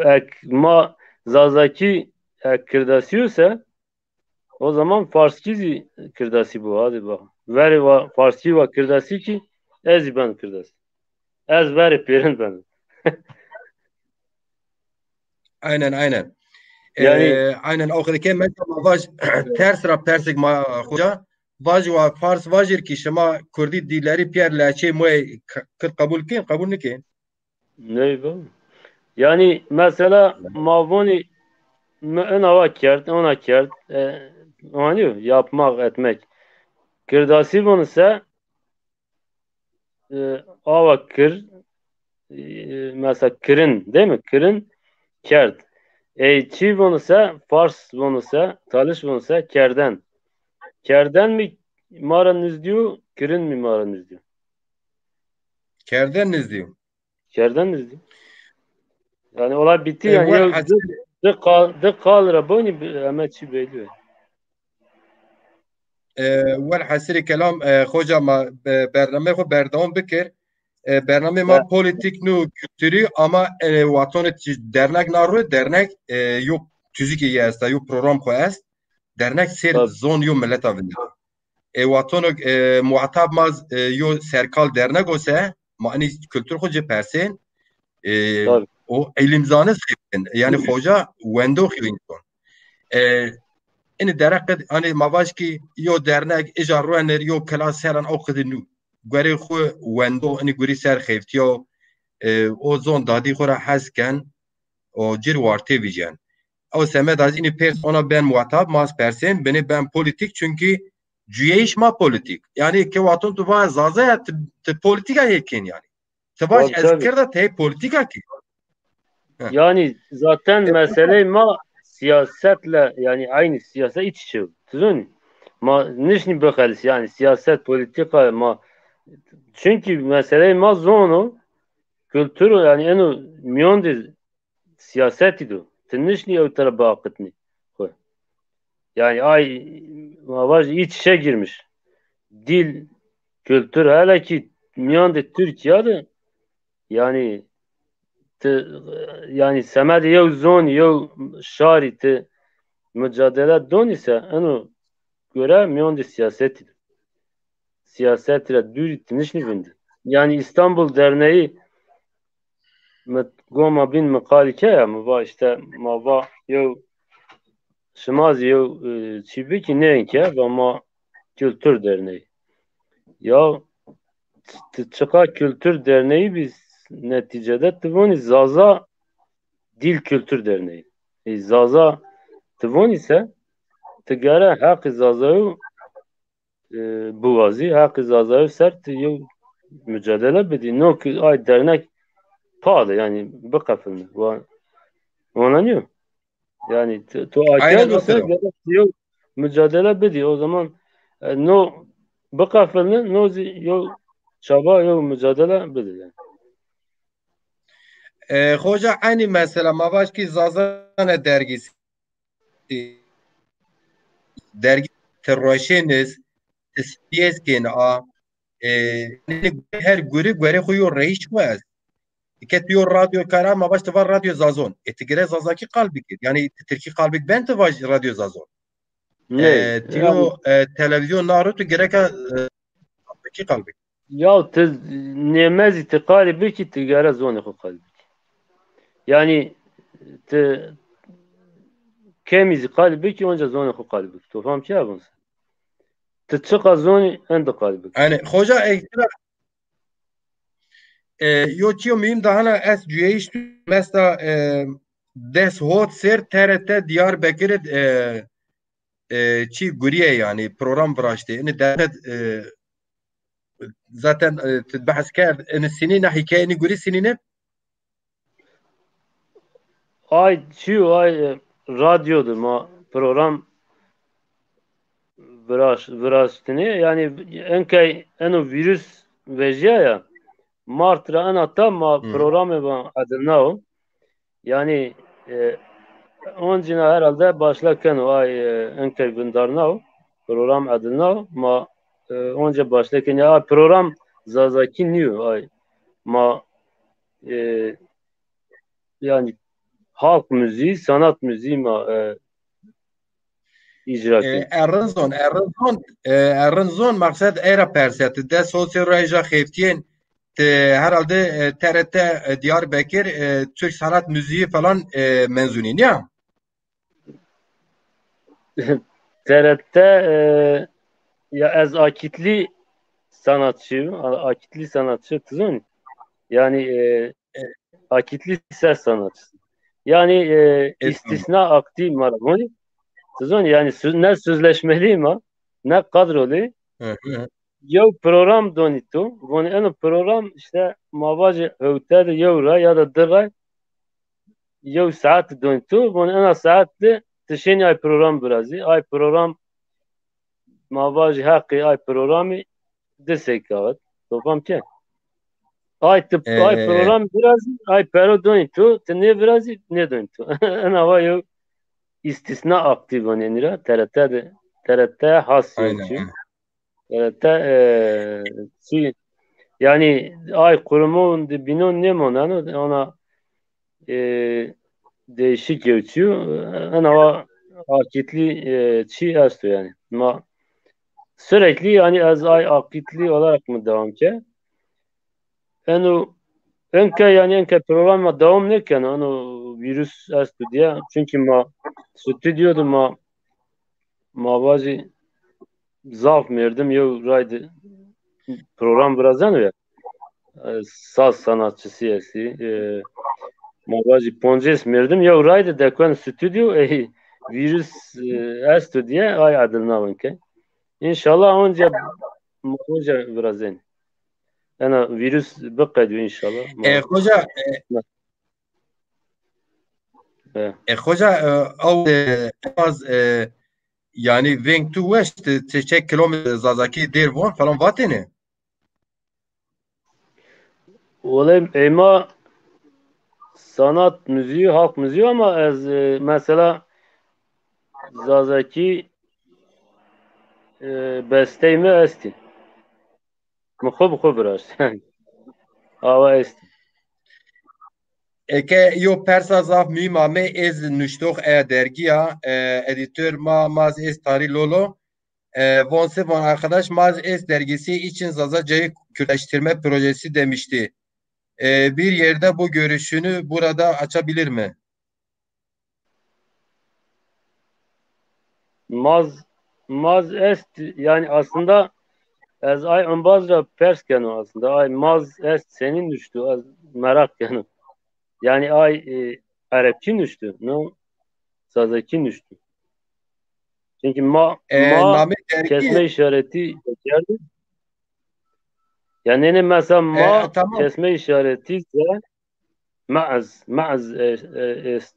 Ek ma Zazakî, ek Kirdasî yo se, o zaman Farskî zî Kirdasî bo. Hadi bak. Verê wa Farskî wa Kirdasî kî ez zî ben Kirdasî. Ez verê pêrin ben. Aynen, aynen. Yanî Ee, aynen o kadar ki mesela vaj ters ra persik ma hoca. Vaj wa Fars vajir ki şima Kurdî dilleri piyer lehçe moy k-, kir qebul kin, qebul nikin? Ney bu? Yanî mesela ma vonî mi ina wa kerd, ona kerd. E, anîyo, yapmak, etmek. Kirdasî vonî se, e, awa kir, e, mesela kirin, değil mi? Kirin, kerd. E, çi vonî se, Fars vonî se, Talîş vonî se, kerden. Kerden mi ma ra nizdî yo, kirin mi ma ra nizdî yo? Kerden nizdî yo. Kerden nizdî. Yanî olay bitti. E, yanî. Yew di, di qal, di qal ra bonî bi-, eme çi belli. E, welhasîlî kelam, e, hoca ma be-, bername xo berdewam bikir. E, bername ma politik nû, kültürî ama, e, watonê dernek na ro, dernek, e, yo tüzükê yi esta, yo program xo est. Dernek sêr zon yo mileta vindero. E, watono, e, muhatab ma, e, yo serkal dernek o se, ma enî kultur xo ci persên, e, o îlimzanist xeybin. Yanî hoca wendox yo însan. E, enî derek qid, hanî ma vaj ki yo dernek, îja ruenir, yo klas seran o qidi nû. Guerê xo wendo, enî gurî ser xeyftîyo, e, o zon dadî xo ra hes ken, o cir wartê vîjen. Ew semed az înî pers ona ben muhatab, ma ez persên, binê ben politik, çünkü cuyeyîş ma politik. Yanî ke waton tu va Zaza ya, ti, ti politika yê kên yanî. Ti vaj ez Kird a, ti hê politika kê. Heh. Yanî zaten meseleyê ma siyasetle, yanî aynı siyaset iç içe. Ti zonî? Ma nişnî bixelis yanî siyaset, politika ma, çünkü meseleyê ma zon o, kultur o, yanî eno mîyon de siyasetî do. Ti nişnî ew tera biaqitnî xwu. Yanî ay ma vaj iç içe girmiş. Dil, kultur hele ki mîyan de Tirkîya de yanî ti, yanî semedê yew zon, yew şarî ti mucadele donî se, eno gore mîyan de siyasetî do. Siyasetî ra dûrî ti nişnî vindî. Yanî Îstanbul Derneği mi goma bîn mi qalî ke ya, mi va îşte ma va yew şima zî yew, e, çî bikî nêenke, va ma Kültür Derneği. Ya ti çiqa Kültür Derneği bî, netîcede ti vonî Zaza Dil Kültür Derneği. E, Zaza ti vonî se, ti gere heqî Zazayo, e, biwazî, heqî Zazayo ser ti yew mucadele bidî. No ki ay dernek pa de, yanî biqefilni. Wa-, wana nîyo. Yanî ti, tu aker bise gerek yew mucadele bidî. O zaman, e, no biqefilni, no zî yew çaba, yew mucadele bidî yanî. E, xoca, eynî mesela ma vaj ki Zazane dergîsî, dergî ti roşêniz, ti siyes kên a, e, her guri guerê xo yo reyîş xo est. Ke tu yo radyo kara, ma vaj ti va Radyo Zazon. E, ti gere Zazakî qal bikir. Yanî ti Tirkî qal bik ben ti vaj Radyo Zazon. Ney, e, ti yo, e, televîzyon naro tu gereka, e, Zazakî qal bik. Ya ti nêmezî ti qalî bikî, ti gere zonê xo qalî bikî. Yanî ti kemî zî qalî bikî, onca zonê xo qalî bikî. To fam kî evon se? Ti çiqa zonî, ende qalî bikî. Yanî, xoca, ekstra, e, yo çîyo muhîm daha na est cuyeyîş tu mesta, e, des hot ser T R T Diyarbekir, e, e, çî gurîye yanî program viraştê. Ini dernet, e, zaten, e, ti behs kerd. Ini sinî na hîkaye ini gurî sinîne? Ay çîyo ay, e, radyo de ma program viraş-, viraştinê. Yanî enkey eno vîrus vejîya ya. Mart ra ena ta ma programê va edilnao. Yanî, e, oncîna herhalde başla keno, ay, e, enkey vindarnao, program edilnao, ma, e, onca başla keno. Ay program Zazakî nîyo, ay ma, e, yanî halk müziği, sanat müziği ma, e, icra kerd. E, errin zon, errin zon, e, errin zon, maqsed ey ra perse. Ti des hot ser ra ey ja xeftîyên, ti herhalde, e, T R T, e, Diyarbekir, e, Türk sanat müziği falan, e, mezunî, nîya? T R T, e, ya ez akîtlî sanatçî, a-, akîtlî sanatçî, ti zonî? Yanî, e, akîtlî ses sanatçisi. Yanî, e, îstîsna aktî ma ra vonî. Ti zonî, yanî sü-, ne sözleşmelî ma, ne kadrolî. Yew program donî tu. Vonî eno program îşte ma vajî hewte de yew ra ya da di ra yew saet donî tu. Vonî ena saet de ti şênî ay program virazî. Ay program ma vajî heqî ay programî di seka vat. To fam ke? Ay ti, e, ay program virazî, ay pero donî tu, ti nêvirazî, nêdonî tu. Ena va yew îstîsna aktî vanê enî ra, T R T de, T R T has. Aynen, çi. Aynen. T R T, e, çi, yanî ay qurumun de bînon nêmoneno, ona e, değişik geçiyor. En ama akitli, e, çi esto yani. Ma sürekli yani ez ay akitli olarak mı devam ke? Eno enke yani enke programa devam ne ken? Eno virüs esto diye. Çünkü ma stüdyoda ma ma vajî zaf merdim yew rayde program virazeno ya. E, saz sanatçısı esti. E, ma vajî poncês merdim yew rayde dekwen stüdyo, e, virüs, e, esto diye ay edilnavin ke. İnşallah onca, onca virazen. Ena virüs biqediyo inşallah. E, xoca, e, e, xoca, e, ew, e, az, e, yanî veng tu weş, ti, ti çek kilometre zazakî dêr von falan vatêne? Wele ey ma sanat müziği, halk müziği ama ez, e, mesela zazakî, e, bestey mi estî. Mi xo bi xo viraşt. Awa est. Eke yo persa zaf muhîm ame, ez nuştox e dergîya, e, edîtor ma, Maz Ez Tarî Lolo, e, von se von arkadaş, Maz Ez dergisi için Zazacayı Kürtleştirme projesi demişti. E, bir yerde bu görüşünü burada açabilir mi? Maz, maz est, yani aslında ez ay embaz ra pers keno aslında. Ay maz est senî nuştu, ez merak keno. Yani ay, e, Erebkî nuştu, no Zazakî nuştu. Çünkü ma, e, ma namê dergî kesme işareti geldi. Yani ne mesela ma, e, tamam, kesme işareti ze maz, maz e, e, est.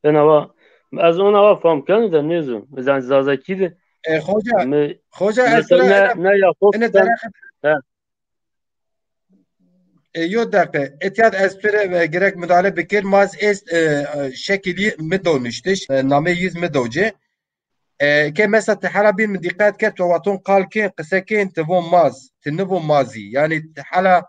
Ena va, ez ona va fam keno de nêzon. Mesela Zazakî de. E, hoca, mi, hoca, mesela ez ne, ne Yakup, ene sen, derek, he. E, yo deqe. Etiyat ez pire ve gerek müdahale bikir. Maz est, e, e, şekili mi do nuştiş. E, name yüz mi do ci. E, ke mesela ti hela bir mi dikkat kerd, to vaton qal kên, qise kên, ti von maz, ti nivon mazî. Yani ti hela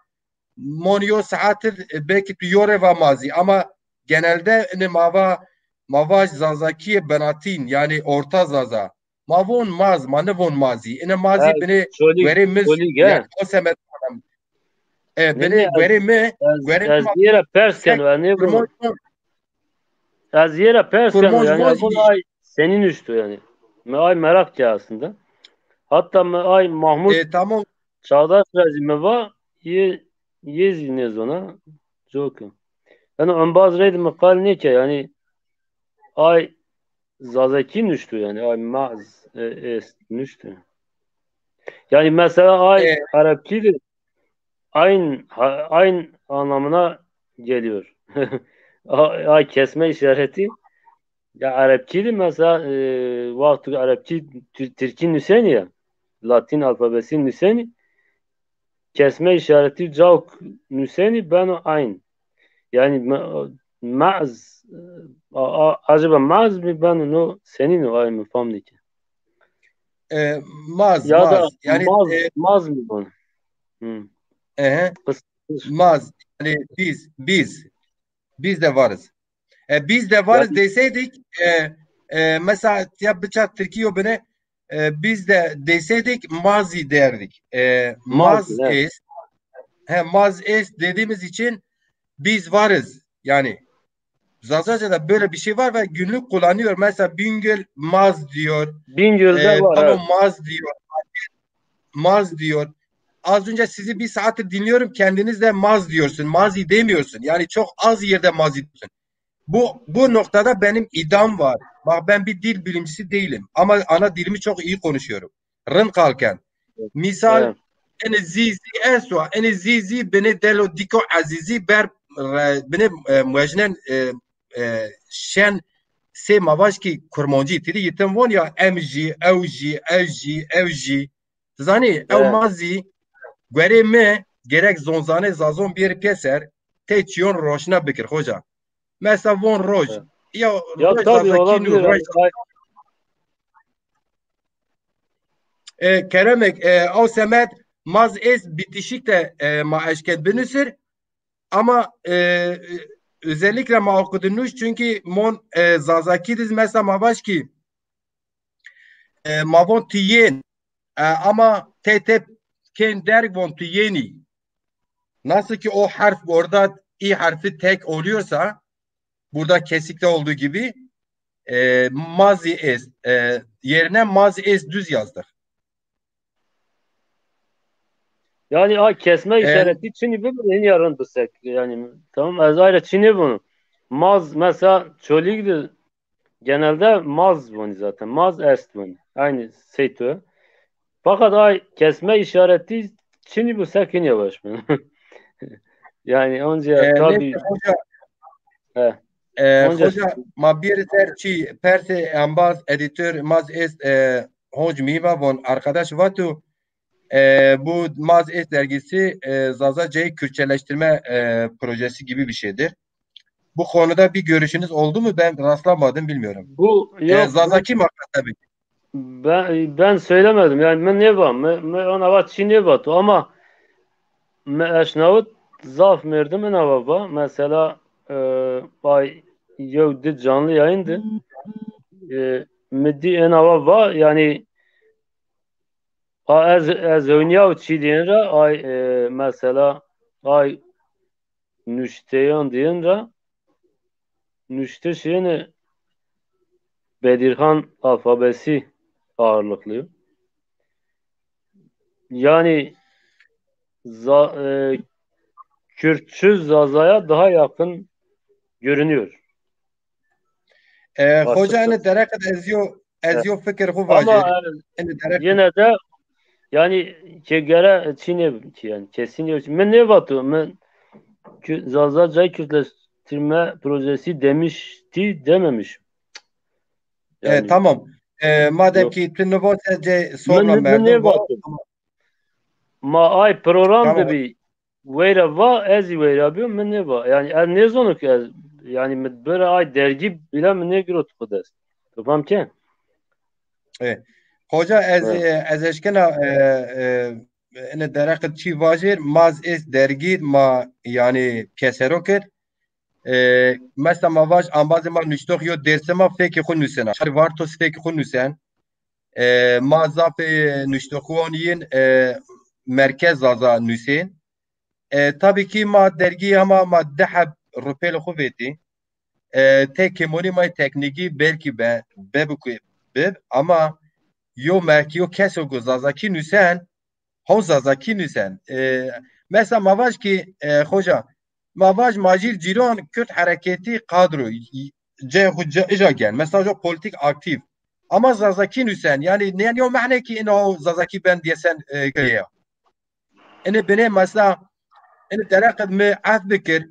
mon yo saat, e, belki tu yo rê va mazî. Ama genelde ine ma va, ma va Zazakîye benatin, yani orta Zaza. Ma von maz, ma nivon mazî. Ine mazî binê guerê mi zî, yani o semed. E, binê guerê mi, guerê mi ez yê ra pers keno, ez nêvon. Ez yê ra pers keno, yani ez von ay senî nuşto yani. Mi ay merak ke aslında. Hatta mi ay Mahmut, e, tamam. Çağdaş ra zî mi va, yê, yê zî nêzona. Coke. Yani embaz reydi mi qal nêke yani ay Zazakî nuştu yani. Ay maz, e, est nuştu. Yani mesela ay, e, Arapçî de aynı, ha, aynı anlamına geliyor. A- Ay kesme işareti. Ya Arapçî de mesela, e, wextu Arapçî Tür- Tirkî nuseni ya. Latin alfabesi nuseni. Kesme işareti cawk nuseni beno aynı. Yani ma- maz, a- a- acaba maz mi beno, no senîn o, ay mi fam nêke. E, maz, ya da maz. Yani, maz, e, maz mi beno? Hı. Ehe. Kıs- kıs- Maz. Yani biz, biz. Biz de varız. E, biz de varız deseydik, e, e, mesela ya biçak Tirkî yo bine, e, biz de deseydik maz zî derdik. E, maz, maz, evet, est. He, maz est dediğimiz için biz varız. Yani Zazaca'da böyle bir şey var ve günlük kullanıyor. Mesela Bingöl maz diyor. Bingöl'de, e, var, Balo, evet, maz diyor. Maz diyor. Az önce sizi bir saattir dinliyorum. Kendiniz de maz diyorsun. Mazi demiyorsun. Yani çok az yerde mazi diyorsun. Bu, bu noktada benim iddiam var. Bak, ben bir dil bilimcisi değilim. Ama ana dilimi çok iyi konuşuyorum. Rind qal ken. Misal, evet, ene zî zî esto, ene zî zî binê Delo Dîko Ezîzî ber, re- binê, e, mojnen, e, e, şen sê ma vaj kî kurmancî tîdî yitin von ya, em jî, ew jî, ez jî, ew jî. Ti zanî, ew, evet, ma zî, guerê mi gerek zonzanê Zazon bîyerî pêser, tey çîyon roşna bikir, hoca. Mesela von roj. Evet. Ya, ya roj tabii, Zazakî nû, olabilir. Roj. Ay- E, keremek, e, ew semed maz est bitişik de, e, ma eşked binusir. Ama, e, özellikle ma okudunuz çünkü mon, e, Zazakî diz mesela ma vaj kî, e, ma von tu yên, e, ama te te kên derg von tu yênî. Nasıl ki o harf orada i harfi tek oluyorsa, burada kesikte olduğu gibi, e, maz zî est, e, yerine maz zî est düz yazdık. Yani a kesme, e, işareti çinî bibi, hînî ya rind bisek. Yani tamam, ez ayrı çinî bunu. Maz mesela Çolîg de genelde maz voni zaten. Maz est voni. Aynı sey tu. Fakat ay kesme işareti çinî bu sekin yavaş mı? Yani onca, e, tabii. Neyse, hoca, he, e, onca hoca, ma bir ser çi persê embaz editör maz est, e, hoc mîva von arkadaş vatu, e, bu maz est dergisi, e, Zazacayı Kürtçeleştirme, e, projesi gibi bir şeydir. Bu konuda bir görüşünüz oldu mu? Ben rastlamadım, bilmiyorum. Bu, e, yok, Zazakî bu, ma tabii. Ben, ben söylemedim. Yani ben ne var? Me, me ona var çi ne var? Ama me eşnawit zaf merdim ena va va. Mesela, e, ay yew di canlı yayındı. E, mi di ena va va, yani a ez, ez ewniyaw çi diyen ra, ay, e, mesela ay nuşteyan diyen ra, nuşte şeyini Bedirhan alfabesi ağırlıklı. Yani za, e, Kürtçü Zaza'ya daha yakın görünüyor. E, hoca, ene dereket ez yo Ez yo fikir xu vajir. Ama, e, yine de, yani, ke gere çî nê, yani, kesin yok. Mi nêvato, mi Kü-, Zaza cay Kürtleştirme projesi demişti, dememiş. E, tamam. E, madem ki tu nivose, cê sorna merdim va. Ma ay program de bî, weyra va, ez zî weyra bîyo, mi nêva. Yani ez nêzono ki ez, yani mi bira ay dergî bile mi nêgirot xu dest. Tu fam ke? E, xoca, ez, e, ez eşkena, e, e, ene dereqid çî vajir, ma z êst dergî ma, yani, piyesero kir. E, mesela ma vaj, ambazê ma nuştox yo Dêrsim a fêkê xu nusena. Şarî Vartos fêkê xu nusen. E, ma zafê nuştoxuwan yin, e, merkez Zaza nusên. E, tabii ki ma dergî hema ma di heb rupêlê xu vêtî. E, tê kêmonî ma teknîkî belkî be, bebû ku bib, ama yo merkî, yo keso ku Zazakî nusen, ho Zazakî nusen. E, mesela ma vaj ki, e, xoca, ma vaj ma jîr cîran Kürt hereketî kadro, y-, cê xu c-, ija gen. Mesela jo politik aktif. Ama Zazakî nusen. Yani, yani yo mehne ki ino Zazakî ben diyesen, e, ya. Ene binê mesela, ene dereqid mi ef bikir,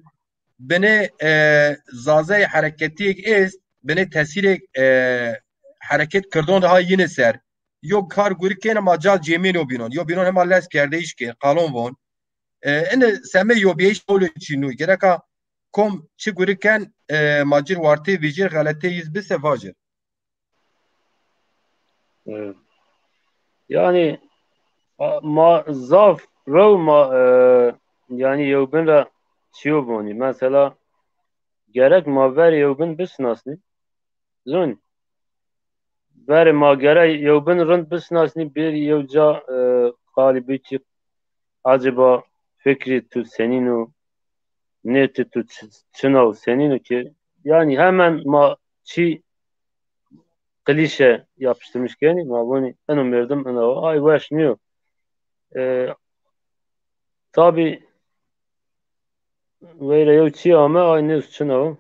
binê, e, Zazay hereketiyek êst, binê tesîrek, e, hereket kirdon daha yine ser. Yo kar guri kêne ma ca cêmîn yo bînon. Yo bînon hema lez kerdeyîş kên, qalon von. E, ene seme yo bîyeyîş ewle çînû. Gereka kom çi guri ken, e, ma cir wartê vîjir, xeletê yiz bise vajir. E, yani, a, ma zaf rew ma, e, yani yewbin ra çiyo bonî. Mesela, gerek ma ver yewbin bisnasnî. Zon. Verê ma gere yewbin rind bisnasnî, bir yew ca, e, qalî bikî, acaba fikrê tu senîn o, nêtê tu çi-, çina o, senîn o ki, yani hemen ma çî klişe yapıştırmış kenî, ma vonî eno merdim ina o, ay weş nîyo. E, tabi weyra yew çî ame, ay nêz çina o.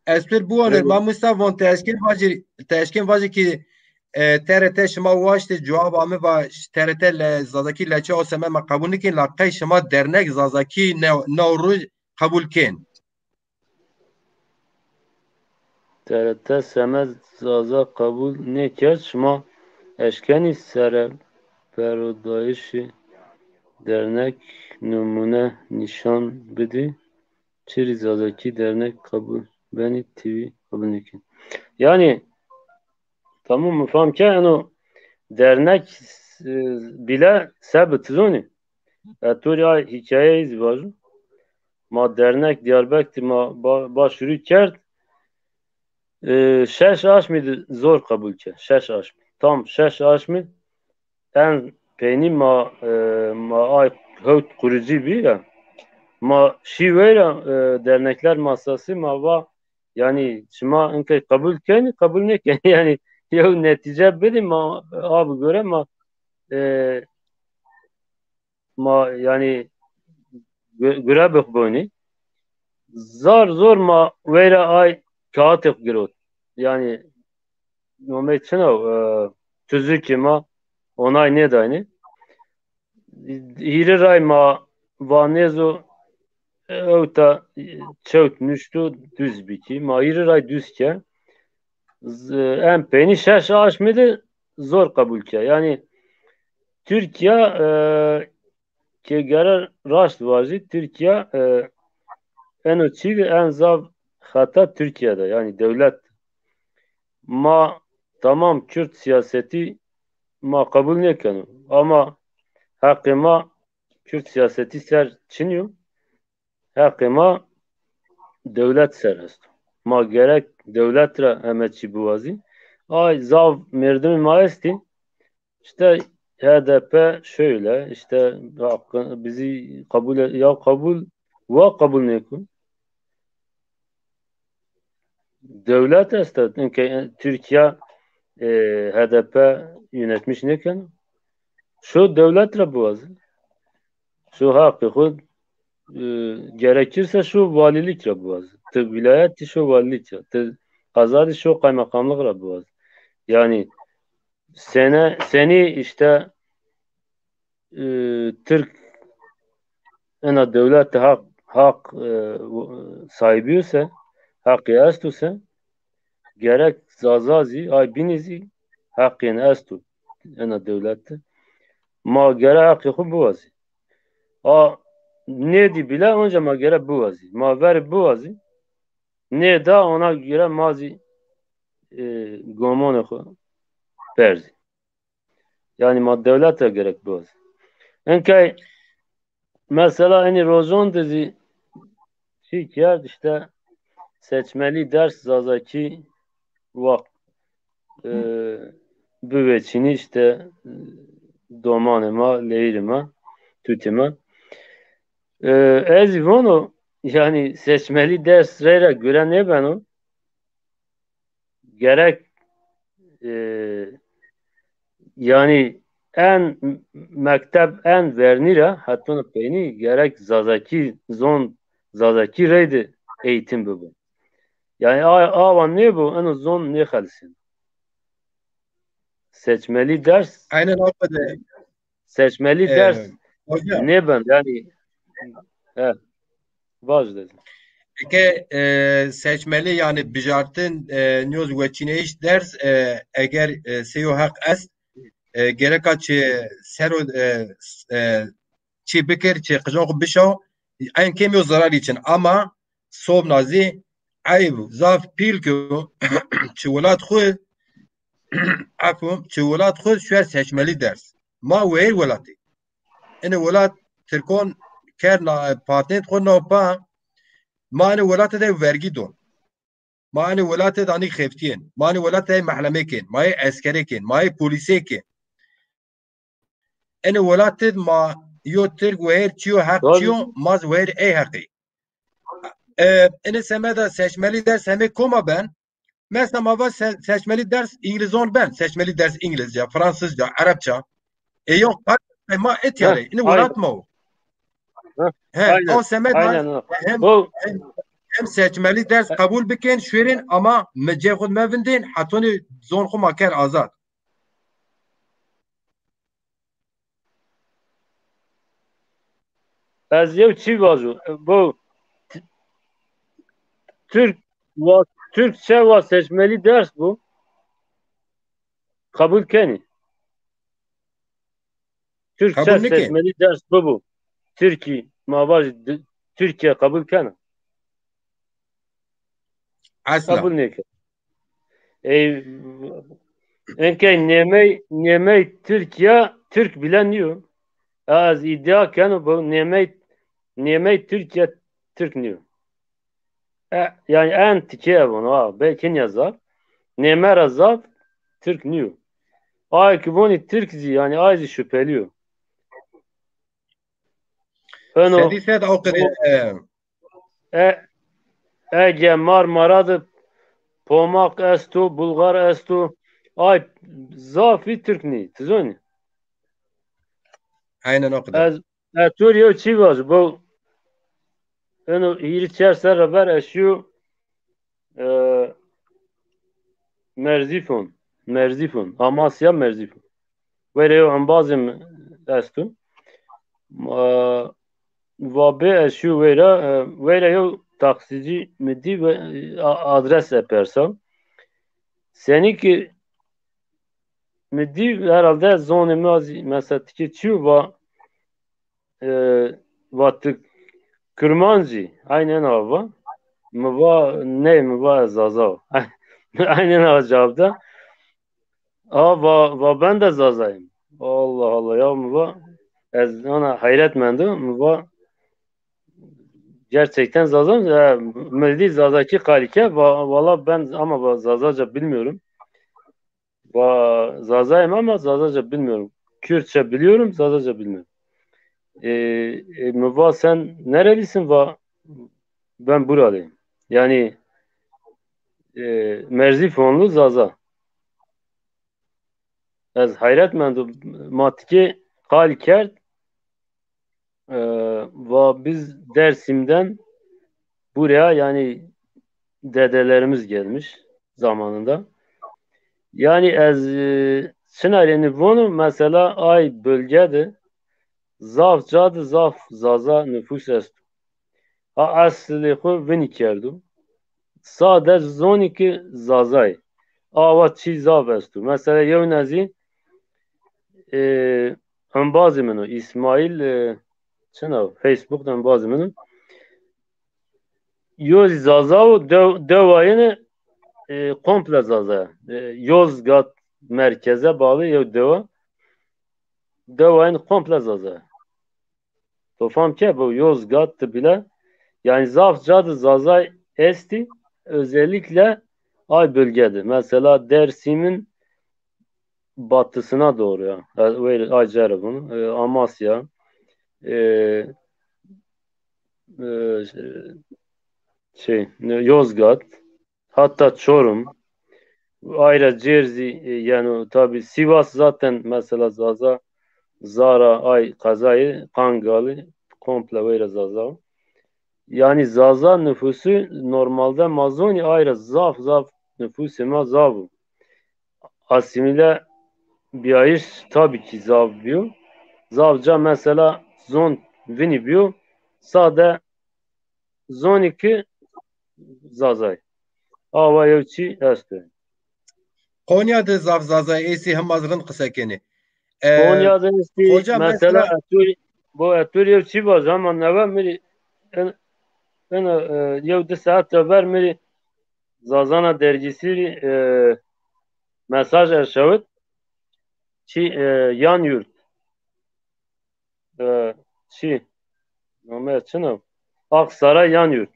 Ez pir biwanir, mamosta von, ti eşkên vajî, ti eşkên vajî ki, e, T R T şima waştê cewab ame va, T R T le, Zazakî leçe o seme ma qebul nikên, la qey şima dernek Zazakî ne, ne ruj qebul kên? T R T seme Zaza qebul nêkerd, şima eşkenî sereperodayişê dernek numune nîşan bidî. Çirî Zazakî dernek qebul benî, T V qebul nêkenî. Yani, tamam, mi fam ke eno dernek, e, bile sebit zonî. E, to rê ay hîkayeyî zî vajo. Ma dernek Diyarbekir ma ba-, başvuru kerd. E, şeş aşmî de zor qebul ke. Şeş aşmî. Tam şeş aşmî. En peynî ma, e, ma ay hewt kurucî bî ya. Ma şî weyra, e, dernekler masası ma va, yani şima inkey qebul kenî, qebul nêkenî. Yani yew netîce bidî ma, abi göre ma, e, ma, yani gü-, gure bixbonî. Zar zor ma weyra ay kağıt girot. Yani nomey çina, e, tüzükê ma onay nêdaynî. Hîrê ray ma va nêzo, ewta çewt nuşto düz bî ki. Ma hîrê ray düz ke. Z-, en peynî şeş aşmî de zor qebul ke. Yani Türkiye, e, ke gere raşt vajî, Türkiye, e, eno çî de en zaf xeta Türkiye de, yani dewlet. Ma tamam Kürt siyasetî ma qebul nêkeno. Ama heqê ma Kürt siyasetî ser çinî yo. Heqê ma dewlet ser esto. Ma gerek dewlet ra heme çî biwazî. Ay zaf merdimê ma estî. İşte H D P şöyle, işte hakkı, bizi kabul e-, ya kabul, wa kabul nêkun. Dewlet esta, inkey Türkiye, e, H D P yönetmiş nêkeno. Şu dewlet ra biwazî. Şu hakkı xu, e, gerekirse şu valilik ra biwazî. Ti vilayet ti şu valilik ra. Ti Azadî şo qaymeqamlix ra biwaz. Yanî sene, senî îşte, e, Tirk ena dewlet de haq, haq, e, sahibî yo se, haqî esto se, gerek Zaza zî, ay bînî zî heqên esto ena dewlet de. Ma gere heqê xo biwazî. A nêdî bile onca ma gere biwazî. Ma verê biwazî. Nêda ona göre ma zî, e, gomonê xo berzî. Yanî ma dewlet ra gerek biwazî. Inkay mesela enî rojon de zî çî kerd, îşte seçmelî ders Zazakî waq, e, biweçînî, îşte, e, domanê ma, leyîrê ma, tutê ma. E, ez zî vono, yanî seçmelî ders reyra gure nêbeno. Gerek, e, yanî en mekteb en vernî ra hetona peynî gerek Zazakî zon, Zazakî reyde eğitim bibo. Yanî a-, awa nêbo, eno zon nêxelisîno. Seçmelî ders, aynen o kadar. Seçmelî, e, ders hocam, nêben, yanî, he, vaj de. Eke, e, seçmelî, yanî bijartin, e, nîyoz weçîneyîş ders, e, eger, e, seyo heq est, e, gereka çi sero, e, s-, e, çi bikir, çi qijon xo bişaw, en kêm yo zararî çin. Ama sobna zî eyb zaf pîl ke çi welat xo, efû, çi welat xo şuer seçmelî ders. Ma weyr welatî. Ene welat Tirkon kerna, e, patênt xo no pa, ma ene welate de vergî don. Ma ene welate de anî xeftîyên. Ma ene welate de mehlemê kên. Ma yê eskerê kên. Ma yê polîsê kên. Ene welate de ma yo Tirk weyr çiyo, heq çiyo, ma zî weyr ey heqî. E, ene semeda seçmelî ders hemê koma ben. Mesela ma va se-, seçmelî ders îngilizon ben. Seçmelî ders îngilizce, fransizca, erebça. E, yok, ma etya rê. Ene welat ma o. He, aynen, o semed aynen, hem, hem, hem seçmelî ders qebul bikên, şuêrên ama mecê xo mevindên, hetonî zon xo ma ker azad. Ez yew çî vajo. Bu t-, Türk wa-, Türkçe wa seçmeli ders bu. Kabul kenî. Türkçe seçmeli ders bu bu. Türkiye, ma vaj d-, Türkiye kabul kena. Esla. Kabul nêkena. Ey, enkey nêmey, nêmey Tirkîya Tirk bile nîyo. Ez îdîa keno bu nêmey, nêmey Tirkîya Tirk nîyo. E, yanî en tikê ev o, ha, belkî nîya zaf. Nême ra zaf Tirk nîyo. Ay ki vonî Tirk zî, yanî ay zî şüphelî yo. Eno, sedî sed o qede, e, e, ege Marmara de Pomaq esto, Bulgar esto. Ay zafî Tirk nî, ti zonî? Aynen o kadar. Ez, ez to rê yew çî vaj, bu eno hîrî çar serre ver ez şîyo, e, Merzîfon, Merzîfon, Amasya Merzîfon. Were yew embazê mi esto. E, va bê ez şîyo weyra, e, weyra yew taksicî mi dî ve, e, a-, adres epersa. Senî ki mi dî herhalde zonê mi azî, mesela tikê çîyo va, e, va ti Kurmancî, aynen ha va. Mi va ney, mi va ez Zaza. Aynen ha cevap da. A va, va ben de Zazayım. Allah Allah ya, mi va ez ona hayret mendo, mi va gerçekten Zazayım. E, mi dî Zazakî qalî ke, va, valla ben ama va Zazaca bilmiyorum. Va, Zazayım ama Zazaca bilmiyorum. Kürtçe biliyorum, Zazaca bilmiyorum. E, e, mi va sen nerelisin? Va ben buralıyım. Yani, e, Merzifonlu Zaza. Ez hayret mendo, ma tikê qal kerd. E, va biz Dersim'den buraya, yani dedelerimiz gelmiş. zamanında. Yani ez e, çina rê nî vonu, mesela ay bölge de zaf ca de zaf Zaza nüfus esto. Ha eslê xo vinî kerdo. Sade zonî ki Zazay. Awa çî zaf esto. Mesela yew nezî e, embazê min o. İsmail e, çina Facebook de embazê min o. Yo zî Zaza o, dew, dewayene e, komple Zaza. E, Yozgat merkeze bağlı yew dewa. Dewayene komple Zaza. To fam ke bu Yozgat de bile yani zaf ca de Zaza esti, özellikle ay bölgede. Mesela Dersim'in batısına doğru ya. E, Ay Ceribun, e, Amasya, e, e, şey, ne, Yozgat, hatta Çorum, ayra Cêr zî, e, yani tabi Sivas zaten mesela Zaza, Zara, ay qezayê Kangalî komple weyra Zaza o. Yani Zaza nüfusu normalde ma zonî ayra zaf zaf nüfusê ma zaf o. Asimîle bîyayîş tabi ki zaf bîyo. Zaf ca mesela zon vinî bîyo. Sade zonî ki Zazay. Awa yew çî esto. Konya de zaf Zazay êsî, hema rind qise kenî. E, Konya de êsî, mesela, mesela etur, bu etur yew çî vajo, ama newe mi rê en, en, e, yew di saet ver mi rê Zazana dergîsî rê e, mesaj erşawit. Çî e, Yan Yurt. E, çî? Name çin o? Aksaray Yan Yurt.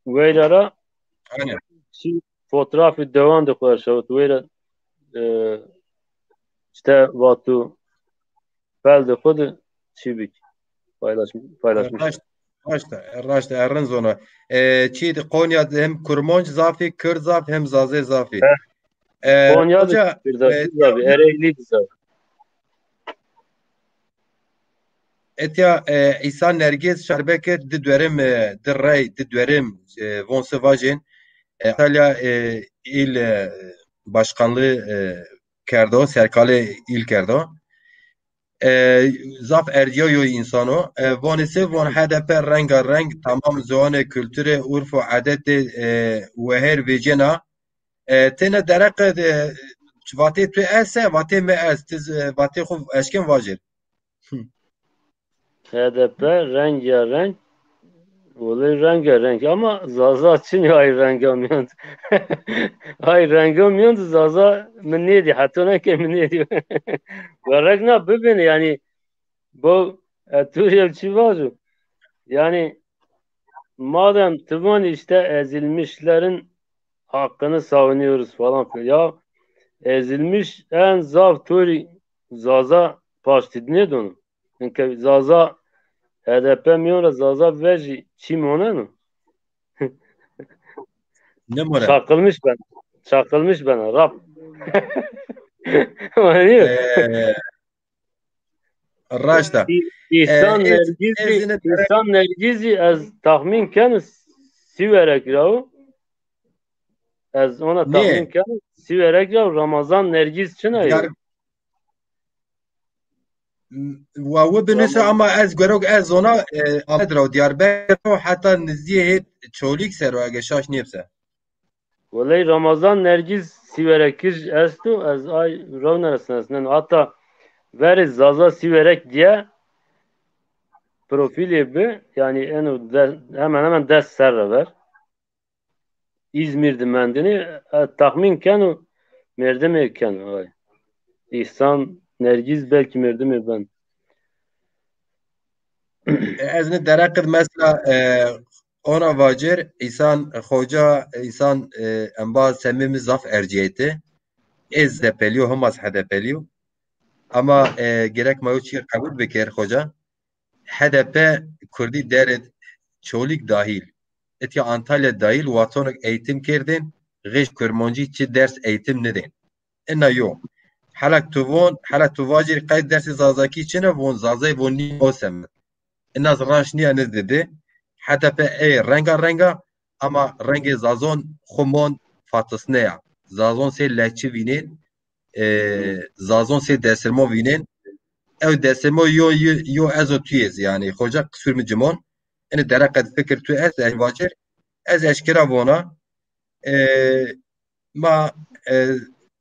Weyra ra çî fotoğrafî dewan de xo erşawit. Weyra e, işte vatu pel de xo de çî bik paylaşmış. Paylaşmış. Raşt, raşt, raşt, e, rind zona. E, çî de Konya de hem Kurmanc zafî, Kürd zaf, hem Zazê zafî. E, Konya de Kürd zafî, Ereğli zafî. Etya e, Îsa Nergiz şerbeke di duerim, e, di rey, di duerim e, von se vajên. E, Antalya e, il e, başkanlığı e, kerdo, serkalê il kerdo. E, zaf ercîya yo însan o. E, vonê se von H D P renga reng tamam ziwanê, kulturê, urf û edetê e, weher vecêna. E, têne dereqe de vatê tu ese, vatê mi est, tiz e, vatê xo eşken vajir. H D P renga reng, wele renga reng ama Zaza çin ay renga mîyan. Ay renga mîyan Zaza mi nêdî, heta neke mi nêdî. Werek na bibêne yani, bu etur yew çî vajo. Yani madem ti vanî işte ezilmişlerin hakkını savunuyoruz falan filan. Ya ezilmiş en zaf to rê Zaza paştî nêdono. Çünkü Zaza H D P mîyon ra Zaza vejî çî moneno. Ne more? Çakılmış ben. Çakılmış ben. Rap. Ee, Raşta. Îhsan Nergizî, Îhsan Nergizî ez tahmin kenu Sîwerek ra o. Ez ona tahmin kenu Sîwerek ra o. Ramazan Nergiz çina yo? Wa wi binuse ama ez gorok ez zona e, Amed ra o, Diyarbekir ra o, heta nizdîyê hê Çolîg ser o ege şaş nêbse. Weley Ramazan Nergiz Sîwerekij esto, ez ay rewne ra sinesneno. Hatta verê Zaza Sîwerek diye profîlê bi, yani eno de, hemen hemen des serre ver. Îzmîr de mendinê, e, tahmîn keno merdimê keno ay. Îhsan Nergiz belkî merdimê ben. Ez ne dereqid mesela e, Ona vacir, Îhsan Xoca, Îhsan e, embaz semê mi zaf ercîyaytî. Ez H D P'lî yo, him az H D P'lî yo. Ama e, gerek ma yo çî qebul bikir, Xoca. H D P Kurdî derid Çolîg dahîl, etya Antalya dahîl, watonik eğitim kerdên, xêj Kurmancî çi ders eğitim nidên. Ina yo. Helak tu von, helak tu vacir qey dersê Zazakî çine von, Zazay von nî o semed. Ina zi raşt nîya nizdî de. H D P ey renga renga, ama rengê Zazon xwu mon fatisneya. Zazon sey lehçî vînên, e, Zazon sey desirmo vînên. Ew desirmo yo, yo, yo ez û tu yê zî, yanî xoca qisûr mi cimon. Ini dereqe de fikir tu est, ez vacir. Ez eşkera vona. E, ma, e,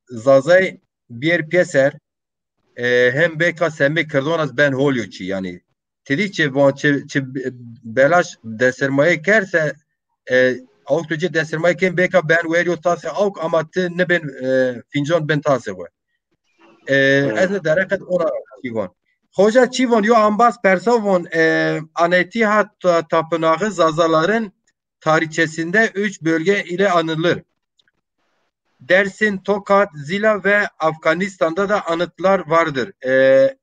Zazay bîyer pêser, e, hem bêka semê Kirdon ez ben holyo çî, yanî. Ti dî çi von, çi, çi belaş desermayê kerse, e, awk tu cê desermayê ken bêka ben weryo tasê awk ama ti nibên, e, fîncan bin tasê xwu. E, ez ni dereqet ona çî von. Xoca çî von, yo ambaz persa von, e, anetî hat ta-, tapınağı Zazaların tarihçesinde üç bölge ile anılır. Dersim, Tokat, Zila ve Afganistan'da da anıtlar vardır. E,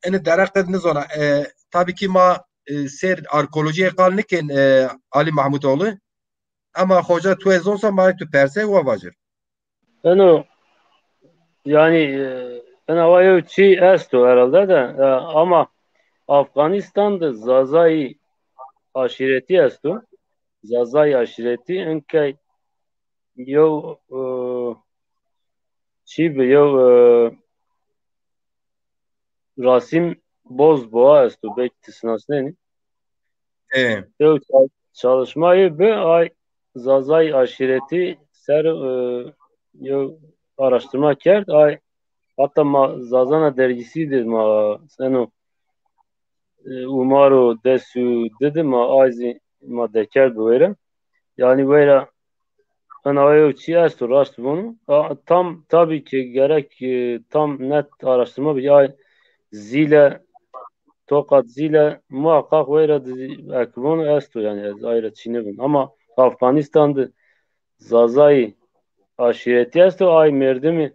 ini dereqet nizona. E, tabii ki ma, e, ser arkeolojiyê qal nikên, e, Ali Mahmutoğlu. Ama xoca tu ez zonsa ma tu perse wa vacir. Eno, yani, e, ena wa yew çî esto herhalde de, e, ama Afganistan de Zazayî aşîretî esto. Zazayî aşîretî inkey yew, e, çî bi yew, e, Rasim Bozboğa esto, belkî ti sinasnenî. E. Yew ça-, çalışmayê bi ay Zazay aşîretî ser, e, yew araştırma kerd. Ay hatta ma Zazana dergîsî de ma seno, e, ûmar û des û di de ma ay zî ma dekerd bi weyra. Yanî weyra ena yew çî esto, raşt vûno. A, tam tabii ki gerek, e, tam net araştırma bi. Ay Zîle, Tokat Zîle muhakkak weyra di ekvon esto, yanî ez ayra çî nibin. Ama Afganistan de Zazayî aşîretî esto, ay merdimî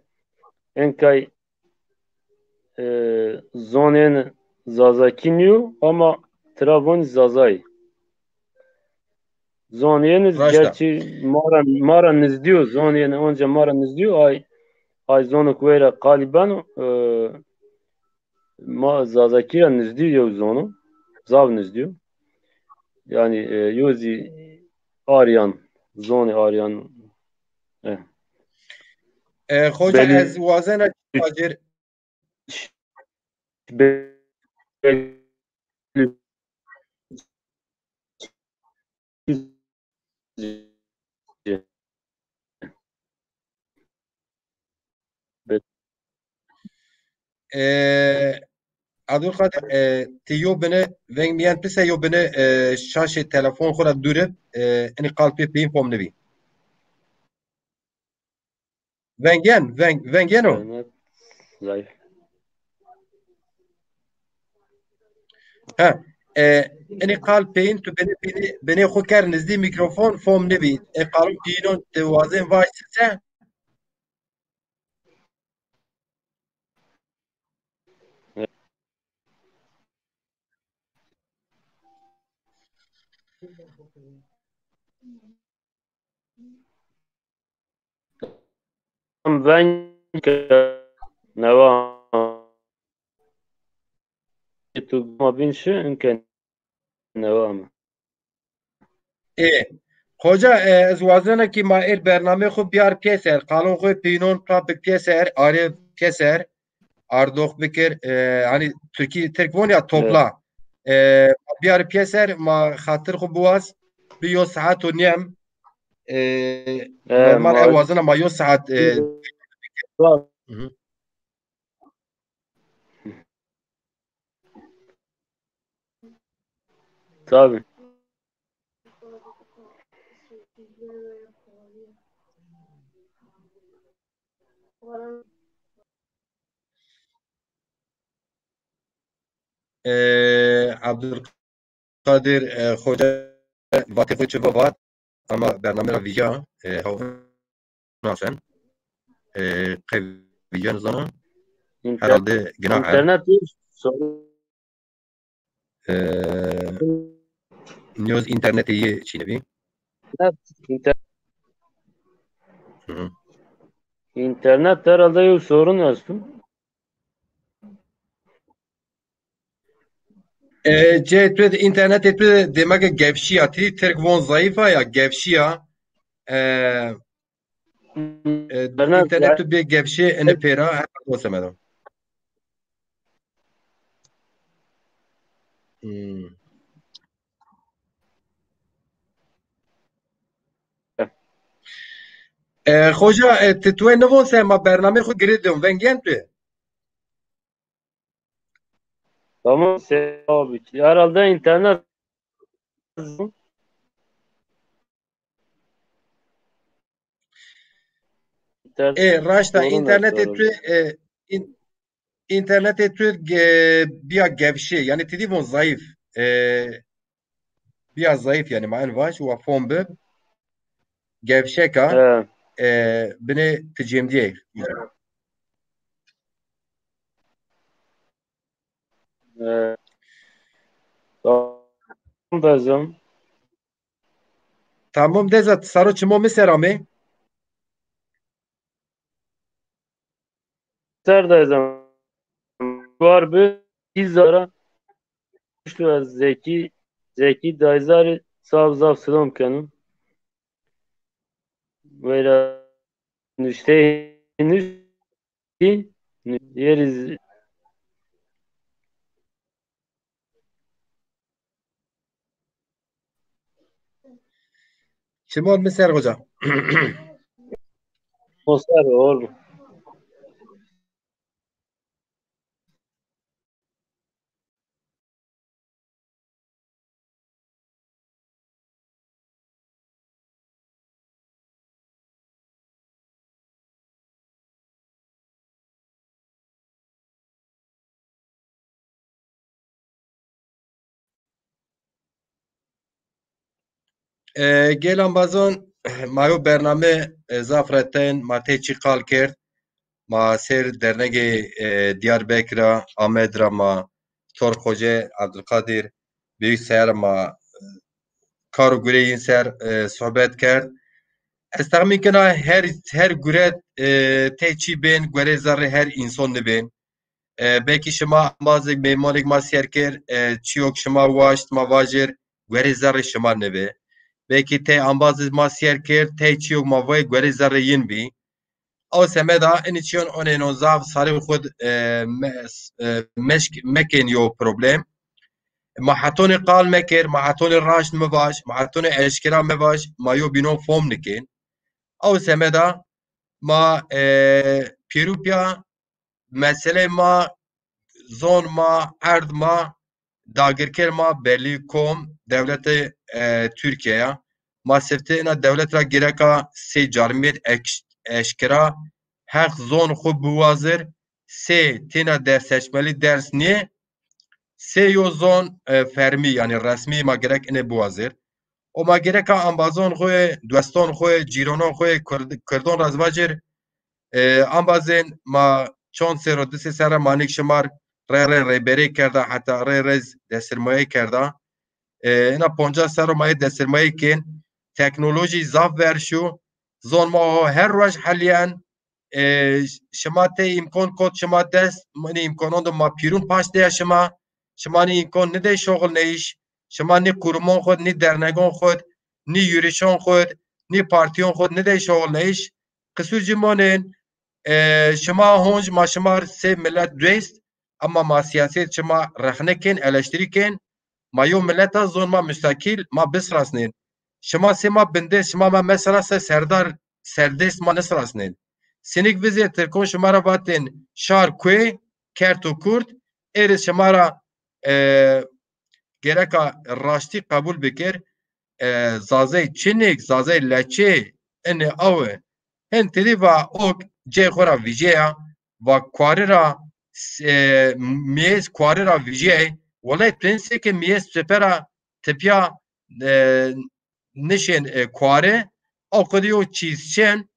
enkay, e, zonên Zazakî nîyo ama tira vonî Zazayî. Zonê yeni gerçi mara, mara nizdî yo, zonê yeni onca mara nizdî yo, ay, ay zonok weyra qalî beno, e, ma Zazakî ra nizdî yo zono, zaf nizdî yo. Yanî, e, yo zî Aryan, zonê Aryan, e. E, xoca, ez wazena vacir, E, Abdulkadir, e, ti yo bine veng miyen pise yo bine, e, şaşê telefon xo ra dûr ib, e, inî qal pê peyîn fom nibî. Veng yen, veng, veng yeno? Zayıf. Ha, e, inî qal peyîn tu bine, bine, bine xo ker nizdî mîkrofon fom nibî. E, qalon peyînon ti wazên vaj se. Veng newa tu ma bin şi inke newa mi. Ê, xoca, e, ez wazena ki ma êr bernamê xo biyar pêser, qalon xo peynon pa bi pêser, arê pêser, ardox bikir, e, hani Türkiye, Tirk von ya topla. E, biyar pêser, ma xatir xo biwaz, bi yo saet û nêm, e, normal ma ew wazena ma yo saet, e, Hı hı. Tabii. Ee, Abdülkadir, e, Hoca vatê xo çi va vat, ama bername ra vîya, e, haw nasen. E, qey vîya nizana. Herhalde gina e. İnternet bir sorun. E, news internetê yê çîne bî. İnternet, inter-, Hı hı. İnternet herhalde yew sorun esto. E, cê tu de, internetê tu de demek gevşîya, ti Tirk von zayıfa ya, gevşîya. E, e, internetu bê gevşê ene pêra, her o semedo. Hmm. E, xoca, e, ti tuwe nivon se ma bernamê xo girê diyon, vengên tu. Tamam, se abi. Herhalde internet. E, raşta internetê tu, e, in-, internetê tu, e, biya gevşê, yani ti dî von zayıf. E, biya zayıf yani, ma en vaj, wa fon bi. Gevşeka, e, binê ti cêmdîyê. E, tamam dezim. Tamam deza, saro çimo mi ser amê. Ser dezim. Var bi, îzara. Zeki, Zeki Dayzarî zaf zaf silom keno. Weyra nuşteyî nuşteyî yerî z- Çimon mi ser hoca. O ser, oğlum. E, gel ambazon, ma yo bername, e, zaf reteyn, ma tey çî qal kerd. Ma ser dernegê, e, Diyarbekir ra, Amed ra ma Tor Xoce Abdulkadir, Büyük Seher ma, e, kar û gurê yin ser, e, sohbet kerd. Ez texmîn kena her, her gure, e, tey çî bên, guerê zerrê her înson nibên. E, belkî şima ambazêk, mêmonêk ma sîyer kir, e, çîyok şima waşt, ma vajir, guerê zerrê şima nibê. Belkî tey ambazêk ma sîyer kir, tey çîyok ma vay, guerê zerrê yin bî. Aw semeda inî çîyon onêno zaf sarê xwu d, e, me-, e, meşk mekên yo problem. Ma hetonê qal mekir, ma hetonê raşt mivaj, ma hetonê eşkera mivaj, ma yo bînon fom nikên. Aw semeda ma, e, pîrûpîya meseleyê ma, zon ma, erd ma, dagirker ma belî kom, dewlete, e, Tirkîye ya. Ma sifte ina dewlet ra gereka sey carmîyet ek-, eşkera heq zon xwu biwazir, sey têna dersseçmelî ders nê, sey yo zon, e, fermî, yanî resmî ma gerek inê biwazir. O ma gereka ambazon xwu, doston xwu, cîronon xwu, Kurd-, Kurdon ra zî vacir, e, ambazên ma çond serr o, di sey serr ra ma nik şimar rê rê rêberî kerda, heta rê rê desirmayî kerda. E, ina poncas serr o ma yê desirmayî kên. Teknolojî zaf ver şû. Zon ma ho her roj helîyen. E, şima tey îmkon kot şima dest, inî îmkonon de ma pîrûn paş deya şima. Şima nî îmkon nidey şoxilneyîş. Şima nî qurumon xwu d, nî dernegon xwu d, nî yurişon xwu d, nî partîyon xwu d nidey şoxilneyîş. Qisûr ci monên, e, şima honc ma şima r sey milet duyst, ama ma sîyaset şima rexne kên, eleştirî kên. Ma yo milet a, zon ma mustakîl, ma bisrasnên. Şima sey ma bindest, şima ma mesela se serdar, serdest ma nisrasnên. Sinik vizê tirkon şima ra vatên şar kuê, kert û kurt, êrê şima ra, e, gereka raştî qebul bikir. E, zazey çinik, zazey leçê, inê awe. Hin tirî va ok cey xo ra vijêya, va kuari ra, e, miyês kuari ra vijêy. Wele tu hin seke miyês sipe ra tipya, e, nişên, e, kuari, o qidî yo çîz çên,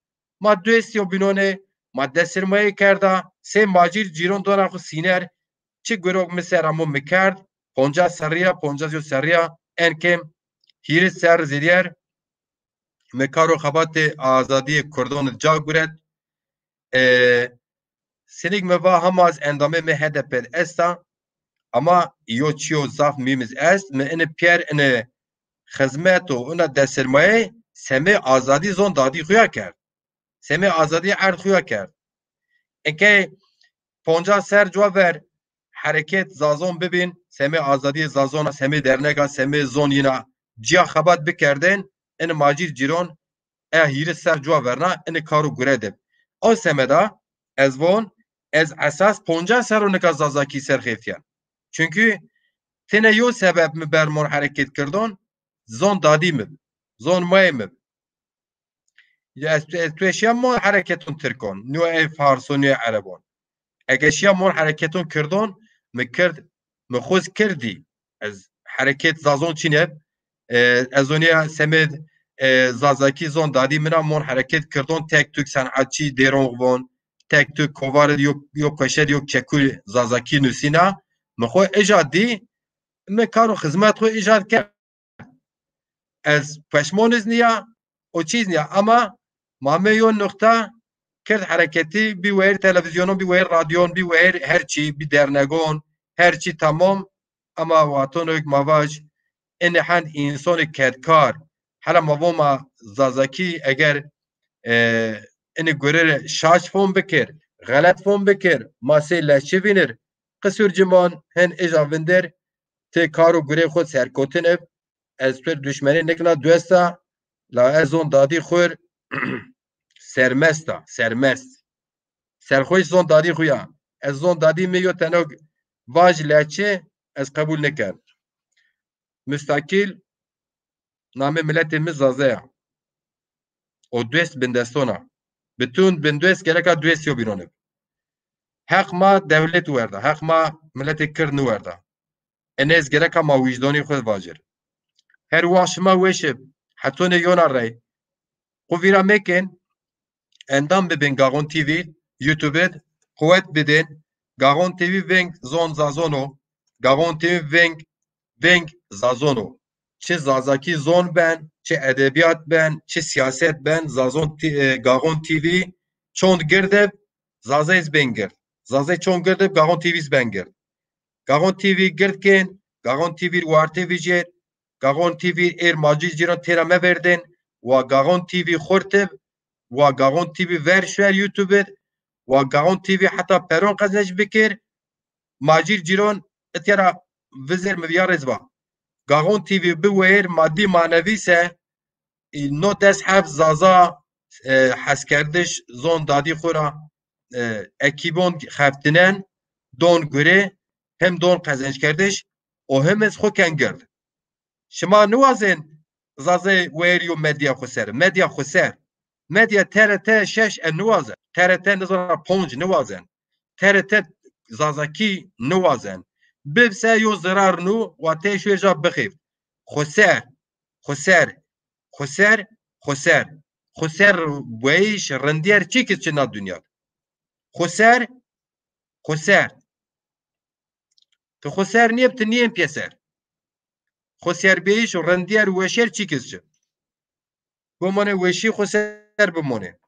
ma duyst yo bînonê, ma desirmayî kerda, sey macîr cîron dona xwu sîner, çi gurok mi ser amo mi kerd, poncas serrî ya, poncas yo serrî ya, en kêm hîris serr zêdîyer, mi kar û xebatê azadîyê Kurdon ca guret. E, sinik mi va hema ez endamê mi H D P esta, ama yo çîyo zaf muhîm iz est, mi inî pîyer inî xizmet û ina desirmayî semê azadî zon dadî xo ya kerd. Semê azadî erd xo ya kerd. Eke poncas ser cuwa ver hereket Zazon bibîn, semê azadî Zazona, semê dernega, semê zon yina ciya xebat bikerdên, in macîr cîron e hîris ser cuwa verna, ini karo gure dib. O semeda ez von, ez esas poncas ser o nika Zazakî ser xêftiyen. Çunkî tine yo sebeb mi ber mon hereket kirdon, zon dadî mi bi, zon mayê mi bi. Ya ez, ez tu şiya mon hereketon Tirkon, nîyo ey Farson, nîyo Erebon. Ege şiya mon hereketon Kirdon, mi kird, mi xuz kirdî. Ez hereket Zazon çîneb, e, ez onîya semed, e, Zazakî zon dadî mina mon hereket Kirdon, tek tük senatçî dêron von, tek tük kovar yo, yo koşer yo çekul Zazakî nusîna, mi xo eja dî, mi karo xizmet xo eja kerd. Ez peşmoniz nîya, o çîz nîya. Ama ma me yo nuqta kird hereketî, bî weyr televîzyonon, bî weyr radyon, bî weyr her çî, bî dernegon, her çî tamam. Ama watonik ma vaj, ini hend însonî kedkar, hela ma voma Zazakî eger, e, ini gurê şaş fom bikir, xelet fom bikir, ma sey leşçi vînir, qisur cimon hin ija vindir, ti kar û gurê xo serkotin ib, ez tu duşmenî nikna duesta, la ez zon dadî xur sermesta, sermest. Serxoş zon dadî xuya. Ez zon dadî mi yo teno vaj leçi, ez qebul niken. Mustakil namê miletê mi Zaze ya. O duest bindestona. Bütün binduest gereka duest yo bînon ib. Heq ma dewlet werda, heq ma miletê Kird niwerda. Enê ez gereka ma wijdonî xwu vajir. Her waxt şima weş ib, hetonê yona rey. Xwu vîra mekên, endam bibên Gaxon T V, YouTube id, quwet bidên. Gaxon T V veng zon Zazon o. Gaxon T V veng, veng Zazon o. Çi Zazakî zon ben, çi edebîyat ben, çi sîyaset ben, Zazon T-, e, Gaxon T V çond gird ib, Zazey iz bên gird. Zazey çond gird ib, Gaxon T V iz ben gird. Gaxon T V gird kên, Gaxon T V wartê vijêr, Gaxon T V êr macî cîran têra meverdên, wa Gaxon T V xurt ib, wa Gaxon T V ver şuer YouTube id, wa Gaxon T V heta peron qezenc bikir, macîr cîran itya ra vizêr mi vîya rêz va. Gaxon T V biweyr madî manevî se, e, no des heft Zaza, e, heskerdiş zon dadî xwu ra, e, ekîbon xeftinen, don gurê, hem don qezençkerdiş û hem ez xwu ken gird. Şima niwazên Zazay weyr yo medya xwu ser, medya xwu ser. Medya T R T şeş e niwazen, T R T nizana ponc niwazen. T R T Zazakî niwazen. Bib se yo zirar nu, wa tey şuê ja bixêft. Xwu ser, xwu ser, xwu ser, xwu ser. Xwu ser weyîş rindîyer çîkiz çi na dinya. Xwu ser, xwu ser. Ti xwu ser nîyeb, ti nîyên pîyeser. Xwu ser bêyîş û rindîyer weşer çîkiz çi. Bimonê weşî xwu ser bimonê.